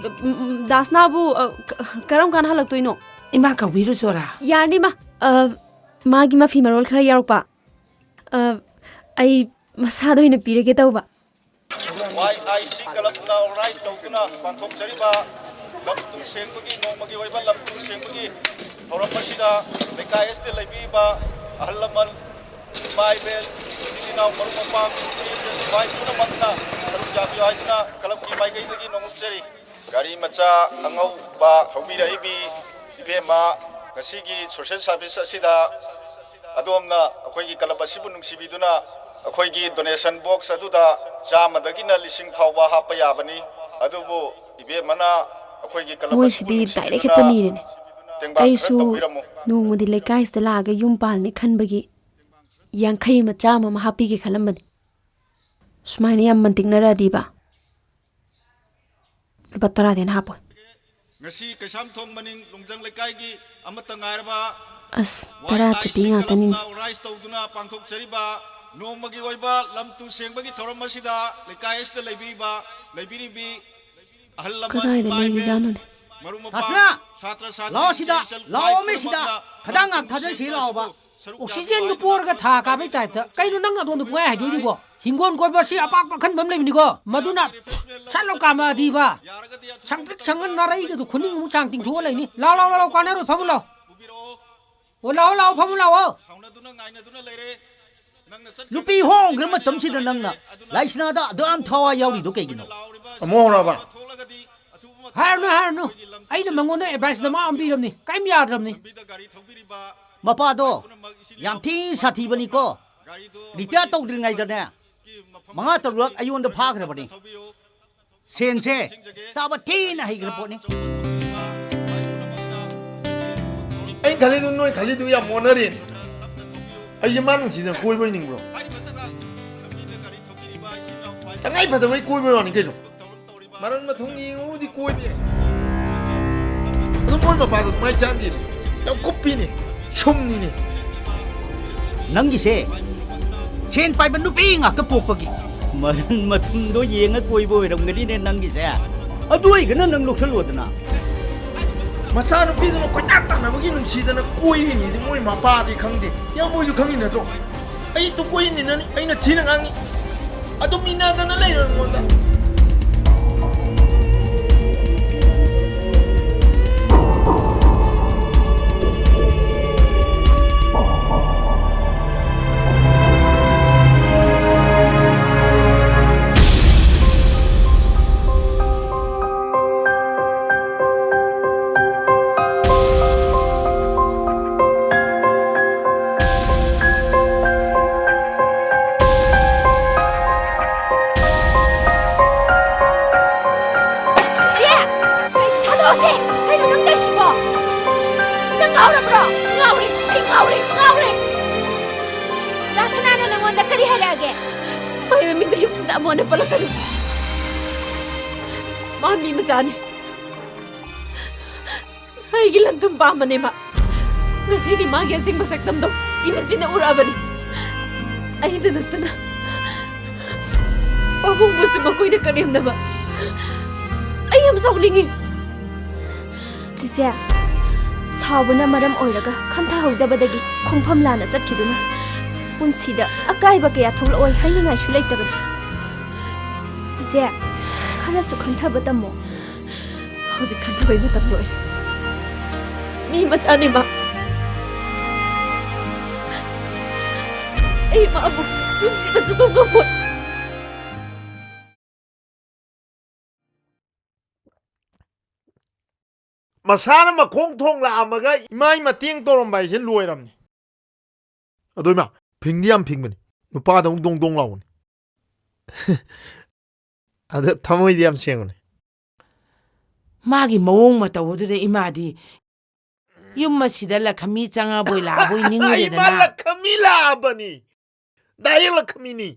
ꯗꯥꯁꯅꯥꯕꯨ, ꯑ, ꯀ-, ꯀꯔꯝ ꯀꯥꯟꯗ ꯍꯜꯂꯛꯇꯣꯏꯅꯣ? ꯏꯃꯥ ꯀꯧꯕꯤꯔꯨꯆꯣꯔꯥ? ꯌꯥꯔꯅꯤ, ꯏꯃꯥ꯫ ꯑ, ꯃꯥꯒꯤ ꯃꯐꯤ ꯃꯔꯣꯜ ꯈꯔ ꯌꯥꯎꯔꯛꯄ꯫ ꯑ, ꯑꯩ ꯃꯁꯥꯗ ꯑꯣꯏꯅ ꯄꯤꯔꯒꯦ ꯇꯧꯕ꯫ ꯋꯥꯏ ꯑꯥꯏ ꯁꯤ ꯀ꯭ꯂꯕꯅ ꯑꯣꯔꯒꯅꯥꯏꯖ ꯇꯧꯗꯨꯅ ꯄꯥꯡꯊꯣꯛꯆꯔꯤꯕ ꯂꯝ ꯇꯨ ꯁꯦꯡꯕꯒꯤ ꯅꯣꯡꯃꯒꯤ ꯑꯣꯏꯕ ꯂꯝ ꯇꯨ ꯁꯦꯡꯕꯒꯤ ꯊꯧꯔꯝ ꯑꯁꯤꯗ ꯂꯩꯀꯥꯏ ꯑꯁꯤꯗ ꯂꯩꯕꯤꯔꯤꯕ ꯑꯍꯜ ꯂꯃꯟ, ꯏꯃꯥ ꯏꯕꯦꯜ, ꯏꯆꯤꯜ ꯏꯅꯥꯎ, ꯃꯔꯨꯞ ꯃꯄꯥꯡ, ꯏꯆꯦ ꯏꯆꯜ ꯏꯄꯥ ꯄꯨꯝꯅꯃꯛꯅ ꯁꯔꯨꯛ ꯌꯥꯕꯤꯌꯨ ꯍꯥꯏꯗꯨꯅ ꯀ꯭ꯂꯕꯀꯤ ꯃꯥꯏꯀꯩꯗꯒꯤ ꯅꯣꯡꯂꯨꯛꯆꯔꯤ꯫ ꯒꯥꯔꯤ ꯃꯆꯥ ꯑꯉꯧꯕ ꯊꯧꯕꯤꯔꯛꯏꯕꯤ ꯏꯕꯦꯝꯃ, ꯉꯁꯤꯒꯤ ꯁꯣꯁꯦꯜ ꯁꯥꯔꯚꯤꯁ ꯑꯁꯤꯗ ꯑꯗꯣꯝꯅ ꯑꯩꯈꯣꯏꯒꯤ ꯀ꯭ꯂꯕ ꯑꯁꯤꯕꯨ ꯅꯨꯡꯁꯤꯕꯤꯗꯨꯅ ꯑꯩꯈꯣꯏꯒꯤ ꯗꯣꯅꯦꯁꯟ ꯕꯣꯛꯁ ꯑꯗꯨꯗ ꯆꯥꯝꯃꯗꯒꯤꯅ ꯂꯤꯁꯤꯡ ꯐꯥꯎꯕ ꯍꯥꯞꯄ ꯌꯥꯕꯅꯤ꯫ ꯑꯗꯨꯕꯨ ꯏꯕꯦꯝꯃꯅ ꯑꯩꯈꯣꯏꯒꯤ ꯀ꯭ꯂꯕ ꯑꯁꯤꯕꯨ ꯃꯣꯏꯁꯤꯗꯤ ꯅꯨꯡꯁꯤꯕꯤꯗꯨꯅ ꯗꯥꯏꯔꯦꯛ ꯍꯦꯛꯇ ꯅꯤꯔꯦꯅꯦ꯫ ꯇꯦꯡꯕꯥꯡ ꯈꯔ ꯑꯩꯁꯨ ꯇꯧꯕꯤꯔꯝꯃꯨ꯫ ꯅꯣꯡꯃꯗꯤ ꯂꯩꯀꯥꯏꯁꯤꯗ ꯂꯥꯛꯑꯒ ꯌꯨꯝ ꯄꯥꯜꯅꯤ ꯈꯟꯕꯒꯤ ꯌꯥꯡꯈꯩ ꯑꯃ, ꯆꯥꯝꯃ ꯑꯃ ꯍꯥꯞꯄꯤꯒꯦ ꯈꯜꯂꯝꯕꯅꯤ꯫ ꯁꯨꯃꯥꯏꯅ ꯌꯥꯝ ꯃꯟꯇꯤꯛꯅꯔꯛꯑꯗꯤꯕ꯫ ꯂꯨꯄꯥ ꯇꯔꯥꯗꯤ ꯍꯦꯟꯅ ꯍꯥꯞꯄꯣꯏ꯫ ꯉꯁꯤ ꯀꯩꯁꯥꯝꯊꯣꯡ ꯃꯅꯤꯡ ꯂꯣꯡꯖꯪ ꯂꯩꯀꯥꯏꯒꯤ ꯑꯃꯠꯇ ꯉꯥꯏꯔꯕ ꯑꯁ, ꯇꯔꯥ ꯆꯠꯄꯤ ꯉꯥꯛꯇꯅꯤꯅꯦ꯫ ꯑꯣꯔꯒꯅꯥꯏꯖ ꯇꯧꯗꯨꯅ ꯄꯥꯡꯊꯣꯛꯆꯔꯤꯕ ꯅꯣꯡꯃꯒꯤ ꯑꯣꯏꯕ ꯂꯝ ꯇꯨ ꯁꯦꯡꯕꯒꯤ ꯊꯧꯔꯝ ꯑꯁꯤꯗ ꯂꯩꯀꯥꯏ ꯑꯁꯤꯗ ꯂꯩꯕꯤꯔꯤꯕ, ꯂꯩꯕꯤꯔꯤꯕꯤ ꯑꯍꯜ ꯂꯃꯟ, ꯀꯗꯥꯏꯗ ꯏꯃꯥ ꯏꯕꯦꯜ, ꯂꯩꯔꯤꯖꯥꯠꯅꯣꯅꯦ? ꯃꯔꯨꯞ ꯃꯄꯥꯡ, ꯇꯥꯁꯅꯥ! ꯁꯥꯇ꯭ꯔ ꯁꯥꯇ꯭ꯔꯤ, ꯂꯥꯛꯑꯣ ꯁꯤꯗ, ꯏꯆꯦ ꯏꯆꯜ ꯂꯥꯛꯑꯣ ꯃꯤ ꯁꯤꯗ꯫ ꯄꯨꯝꯅꯃꯛꯅ ꯈꯗꯥꯡ ꯉꯥꯛ ꯊꯥꯗꯁꯤ ꯂꯥꯛꯑꯣꯕ꯫ ꯑꯣꯛꯁꯤꯖꯦꯟꯗꯨ ꯄꯣꯔꯒ ꯊꯥ ꯀꯥꯕꯩ ꯇꯥꯏꯞꯇ꯫ ꯀꯩꯅꯣ ꯅꯪ ꯑꯗꯣꯝꯗ ꯄꯨꯡꯍꯥꯏ ꯍꯥꯏꯗꯣꯏꯗꯨꯕꯣ? ꯍꯤꯡꯒꯣꯜ ꯀꯣꯏꯕ ꯑꯁꯤ ꯑꯄꯥꯛꯄ ꯑꯈꯟꯕ ꯑꯃ ꯂꯩꯕꯅꯤꯀꯣ, ꯃꯗꯨꯅ ꯁꯠ ꯂꯥꯎ ꯀꯥꯝꯃꯛꯑꯗꯤꯕ, ꯁꯪꯇ꯭ꯔꯤꯛ ꯁꯪꯉ ꯅꯥꯔꯩꯒꯗꯨ ꯈꯨꯅꯤꯡ ꯑꯃꯨꯛ ꯆꯥꯡ ꯇꯤꯡꯊꯣꯛꯑ ꯂꯩꯅꯤ꯫ ꯂꯥꯎ, ꯂꯥꯎ, ꯂꯥꯎ, ꯂꯥꯎ, ꯀꯥꯟꯅꯔꯣꯏ, ꯐꯝꯃꯨ ꯂꯥꯎ꯫ ꯑꯣ, ꯂꯥꯛꯑꯣ, ꯂꯥꯛꯑꯣ, ꯐꯝꯃꯨ ꯂꯥꯛꯑꯣ꯫ ꯅꯨꯄꯤ ꯍꯣꯡꯈ꯭ꯔ ꯃꯇꯝꯁꯤꯗ ꯅꯪꯅ ꯂꯥꯏꯁꯅꯥꯗ ꯑꯗꯨ ꯌꯥꯝ ꯊꯋꯥꯏ ꯌꯥꯎꯔꯤꯗꯣ ꯀꯩꯒꯤꯅꯣ? ꯑꯃꯨꯛ ꯍꯧꯔꯕ? ꯍꯥꯏꯔꯅꯨ, ꯍꯥꯏꯔꯅꯨ꯫ ꯑꯩꯅ ꯃꯉꯣꯟꯗ ꯑꯦꯗꯚꯥꯏꯁ ꯗꯃꯥ ꯑꯃ ꯄꯤꯔꯕꯅꯤ, ꯀꯔꯤꯝ ꯌꯥꯗ꯭ꯔꯕꯅꯤ꯫ ꯃꯄꯥꯗꯣ ꯌꯥꯝ ꯊꯤ ꯁꯥꯊꯤꯕꯅꯤꯀꯣ꯫ ꯔꯤꯇꯥꯌꯔ ꯇꯧꯗ꯭ꯔꯤꯉꯩꯗꯅꯦ ꯃꯉꯥ ꯇꯔꯨꯛꯂꯛ ꯑꯩꯉꯣꯟꯗ ꯐꯥꯈ꯭ꯔꯕꯅꯤ꯫ ꯁꯦꯟꯁꯦ ꯆꯥꯕ ꯊꯤꯅ ꯍꯩꯈ꯭ꯔ ꯄꯣꯠꯅꯤ꯫ ꯑꯩꯅ ꯈꯜꯂꯤꯗꯨ ꯅꯣꯏ ꯈꯜꯂꯤꯗꯨ ꯌꯥꯝ ꯑꯣꯟꯅꯔꯦꯅꯦ꯫ ꯑꯩꯁꯦ ꯃꯥ ꯅꯨꯡꯁꯤꯗꯅ ꯀꯣꯏꯕ ꯑꯣꯏꯅꯤꯡꯕ꯭ꯔꯣ? ꯇꯉꯥꯏ ꯐꯗꯕꯩ ꯀꯣꯏꯕꯩ ꯋꯥꯅꯤ ꯀꯩꯅꯣ꯫ ꯃꯔꯟ ꯃꯊꯨꯝ ꯌꯦꯡꯉꯨꯕꯨꯗꯤ ꯀꯣꯏꯕ ꯌꯥꯏ꯫ ꯑꯗꯨ ꯃꯣꯏ ꯃꯄꯥꯗꯣ ꯑꯗꯨꯃꯥꯏꯅ ꯆꯥꯟꯗꯦꯕ꯫ ꯌꯥꯝ ꯀꯨꯞꯄꯤꯅꯦ꯫ ꯁꯨꯝꯅꯤꯅꯦ꯫ ꯅꯪꯒꯤꯁꯦ ꯁꯦꯟ ꯄꯥꯏꯕ ꯅꯨꯄꯤ ꯉꯥꯛꯇ ꯄꯣꯛꯄꯒꯤ ꯃꯔꯟ ꯃꯊꯨꯝꯗꯣ ꯌꯦꯡꯉ ꯀꯣꯏꯕ ꯑꯣꯏꯔꯝꯒꯅꯤꯅꯦ ꯅꯪꯒꯤꯁꯦ꯫ ꯑꯗꯨ ꯑꯣꯏꯒꯅ ꯅꯪ ꯂꯧꯁꯜꯂꯣꯗꯅ꯫ ꯃꯆꯥꯅꯨꯄꯤꯗꯨꯅ ꯀꯣꯏꯇꯥꯟ ꯇꯥꯟꯅꯕꯒꯤ ꯅꯨꯡꯁꯤꯗꯅ ꯀꯣꯏꯔꯤꯅꯤꯗꯤ ꯃꯣꯏ ꯃꯄꯥꯗꯤ ꯈꯪꯗꯦ꯫ ꯏꯌꯥꯝꯕ ꯍꯣꯏꯁꯨ ꯈꯪꯉꯤ ꯅꯠꯇ꯭ꯔꯣ? ꯑꯩ ꯇꯨ ꯀꯣꯏꯅꯤꯅꯅꯤ, ꯑꯩꯅ ꯊꯤꯅ ꯉꯥꯡꯉꯤ꯫ ꯑꯗꯨꯝ ꯏꯟꯅꯗꯅ ꯂꯩꯔꯣ ꯑꯩꯉꯣꯟꯗ꯫ ꯆꯦ! ꯀꯩ-, ꯊꯥꯗꯣꯛꯑꯣꯁꯦ! ꯀꯩꯅꯣ ꯅꯪ ꯇꯧꯏꯁꯤꯕꯣ? ꯑꯁ, ꯅꯪ ꯉꯥꯎꯔꯕ꯭ꯔꯣ? ꯉꯥꯎꯔꯦ! ꯑꯩ ꯉꯥꯎꯔꯦ! ꯉꯥꯎꯔꯦ! ꯗꯥ ꯁꯅꯥꯅ ꯅꯪꯉꯣꯟꯗ ꯀꯔꯤ ꯍꯥꯏꯔꯛꯑꯒꯦ? ꯃꯥꯏ ꯃꯃꯤꯡꯗ ꯌꯨꯝꯁꯤꯗ ꯑꯃꯨꯛ ꯍꯟꯅ ꯄꯜꯂꯛꯀꯅꯨ꯫ ꯃꯥ ꯃꯤ ꯃꯆꯥꯅꯤ꯫ ꯑꯩꯒꯤ ꯂꯟ-ꯊꯨꯝ ꯄꯥꯝꯕꯅꯦ ꯃꯥ꯫ ꯉꯁꯤꯗꯤ ꯃꯥꯒꯤ ꯑꯁꯦꯡꯕ ꯁꯛꯇꯝꯗꯣ ꯏꯃꯤꯠꯁꯤꯅ ꯎꯔꯛꯑꯕꯅꯤ꯫ ꯑꯩꯗ ꯅꯠꯇꯅ ꯄꯥꯕꯨꯡꯕꯨꯁꯨ ꯃꯈꯣꯏꯅ ꯀꯔꯦꯝꯅꯕ꯫ ꯑꯩ ꯌꯥꯝ ꯁꯥꯎꯅꯤꯡꯉꯤ꯫ ꯆꯤꯆꯦ, ꯁꯥꯎꯕꯅ ꯃꯔꯝ ꯑꯣꯏꯔꯒ ꯈꯟꯊꯍꯧꯗꯕꯗꯒꯤ ꯈꯣꯡꯐꯝ ꯂꯥꯟꯅ ꯆꯠꯈꯤꯗꯨꯅ ꯄꯨꯟꯁꯤꯗ ꯑꯀꯥꯏꯕ ꯀꯌꯥ ꯊꯣꯛꯂꯛꯑꯣꯏ ꯍꯥꯏꯅꯤꯡꯉꯥꯏꯁꯨ ꯂꯩꯇꯕꯅꯤ꯫ ꯆꯤꯆꯦ, ꯈꯔꯁꯨ ꯈꯟꯊꯕ ꯇꯝꯃꯣ꯫ ꯍꯧꯖꯤꯛ ꯈꯟꯊꯕꯩ ꯃꯇꯝ ꯂꯣꯏꯔꯦ꯫ ꯃꯤ ꯃꯆꯥꯅꯦ ꯃꯥ꯫ ꯑꯩ ꯃꯥꯕꯨ ꯅꯨꯡꯁꯤꯕꯁꯨ ꯉꯝꯃꯣꯏ꯫ ꯃꯁꯥꯅ ꯃꯈꯣꯡ ꯊꯣꯡ ꯂꯥꯛꯑꯝꯃꯒ ꯏꯃꯥꯏ ꯃꯇꯦꯡ ꯇꯧꯔꯝꯕ ꯍꯥꯏꯁꯦ ꯂꯣꯏꯔꯝꯅꯤ꯫ ꯑꯗꯣ ꯏꯃꯥ, ꯐꯤꯡꯗꯤ ꯌꯥꯝ ꯐꯤꯡꯕꯅꯤ꯫ ꯅꯨꯄꯥꯗꯧ ꯗꯣꯡ ꯗꯣꯡ ꯂꯥꯎꯕꯅꯤ꯫ ꯑꯗ ꯊꯃꯣꯏꯗꯤ ꯌꯥꯝ ꯁꯦꯡꯕꯅꯤ꯫ ꯃꯥꯒꯤ ꯃꯑꯣꯡ ꯃꯇꯧ ꯑꯗꯨꯗ ꯏꯃꯥꯗꯤ ꯌꯨꯝ ꯑꯁꯤꯗ ꯂꯈꯃꯤ ꯆꯪꯉꯕꯣꯏ ꯂꯥꯛꯑꯕꯣꯏ ꯅꯤꯡꯉꯨꯔꯦꯗꯅ꯫ ꯏꯃꯥ, ꯂꯈꯃꯤ ꯂꯥꯛꯑꯕꯅꯤ꯫ ꯗꯥꯏꯔꯦꯛ ꯂꯈꯃꯤꯅꯤ꯫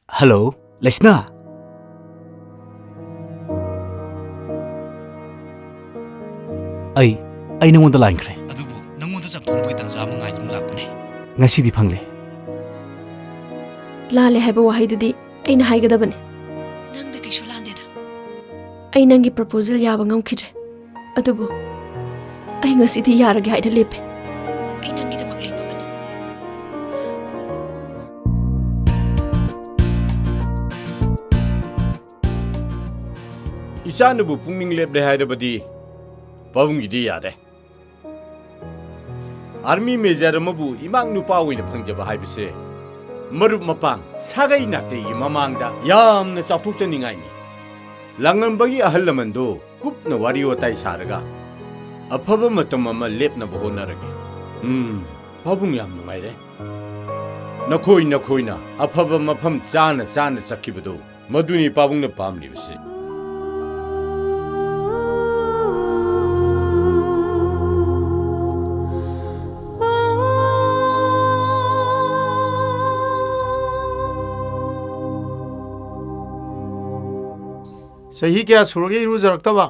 ꯍꯜꯂꯣ, ꯂꯩꯁꯅꯥ꯫ ꯑꯩ ꯑꯩ ꯅꯉꯣꯟꯗ ꯂꯥꯟꯈ꯭ꯔꯦ꯫ ꯑꯗꯨꯕꯨ ꯅꯉꯣꯟꯗ ꯆꯥꯝꯊꯣꯛꯅꯕꯒꯤ ꯇꯥꯟꯖꯥ ꯑꯃ ꯉꯥꯏꯗꯨꯅ ꯂꯥꯛꯄꯅꯦ꯫ ꯉꯁꯤꯗꯤ ꯐꯪꯂꯦ꯫ ꯂꯥꯜꯂꯦ ꯍꯥꯏꯕ ꯋꯥꯍꯩꯗꯨꯗꯤ ꯑꯩꯅ ꯍꯥꯏꯒꯗꯕꯅꯤ꯫ ꯅꯪꯗ ꯀꯩꯁꯨ ꯂꯥꯟꯗꯦꯗ꯫ ꯑꯩ ꯅꯪꯒꯤ proposal ꯌꯥꯕ ꯉꯝꯈꯤꯗ꯭ꯔꯦ꯫ ꯑꯗꯨꯕꯨ ꯑꯩ ꯉꯁꯤꯗꯤ ꯌꯥꯔꯒꯦ ꯍꯥꯏꯅ ꯂꯦꯞꯄꯦ꯫ ꯑꯩ ꯅꯪꯒꯤꯗꯃꯛ ꯂꯦꯞꯄꯕꯅꯤ꯫ ꯏꯆꯥꯅꯕꯨ ꯄꯨꯛꯅꯤꯡ ꯂꯦꯞꯂꯦ ꯍꯥꯏꯔꯕꯗꯤ ꯄꯥꯕꯨꯡꯒꯤꯗꯤ ꯌꯥꯔꯦ꯫ Army major ꯑꯃꯕꯨ ꯏꯃꯥꯡ ꯅꯨꯄꯥ ꯑꯣꯏꯅ ꯐꯪꯖꯕ ꯍꯥꯏꯕꯁꯦ ꯃꯔꯨꯞ ꯃꯄꯥꯡ ꯁꯥꯒꯩ ꯅꯥꯇꯩꯒꯤ ꯃꯃꯥꯡꯗ ꯌꯥꯝꯅ ꯆꯥꯎꯊꯣꯛꯆꯅꯤꯡꯉꯥꯏꯅꯤ꯫ ꯂꯥꯡꯉꯝꯕꯒꯤ ꯑꯍꯜ ꯂꯃꯟꯗꯨ ꯀꯨꯞꯅ ꯋꯥꯔꯤ ꯋꯥꯇꯥꯏ ꯁꯥꯔꯒ ꯑꯐꯕ ꯃꯇꯝ ꯑꯃ ꯂꯦꯞꯅꯕ ꯍꯣꯠꯅꯔꯒꯦ꯫ ꯎꯝ, ꯄꯥꯕꯨꯡ ꯌꯥꯝ ꯅꯨꯡꯉꯥꯏꯔꯦ꯫ ꯅꯈꯣꯏ ꯅꯈꯣꯏꯅ ꯑꯐꯕ ꯃꯐꯝ ꯆꯥꯅ ꯆꯥꯅ ꯆꯠꯈꯤꯕꯗꯨ ꯃꯗꯨꯅꯤ ꯄꯥꯕꯨꯡꯅ ꯄꯥꯝꯂꯤꯕꯁꯤ꯫ ꯆꯍꯤ ꯀꯌꯥ ꯁꯨꯔꯒꯦ ꯏꯔꯨꯖꯔꯛꯇꯕ?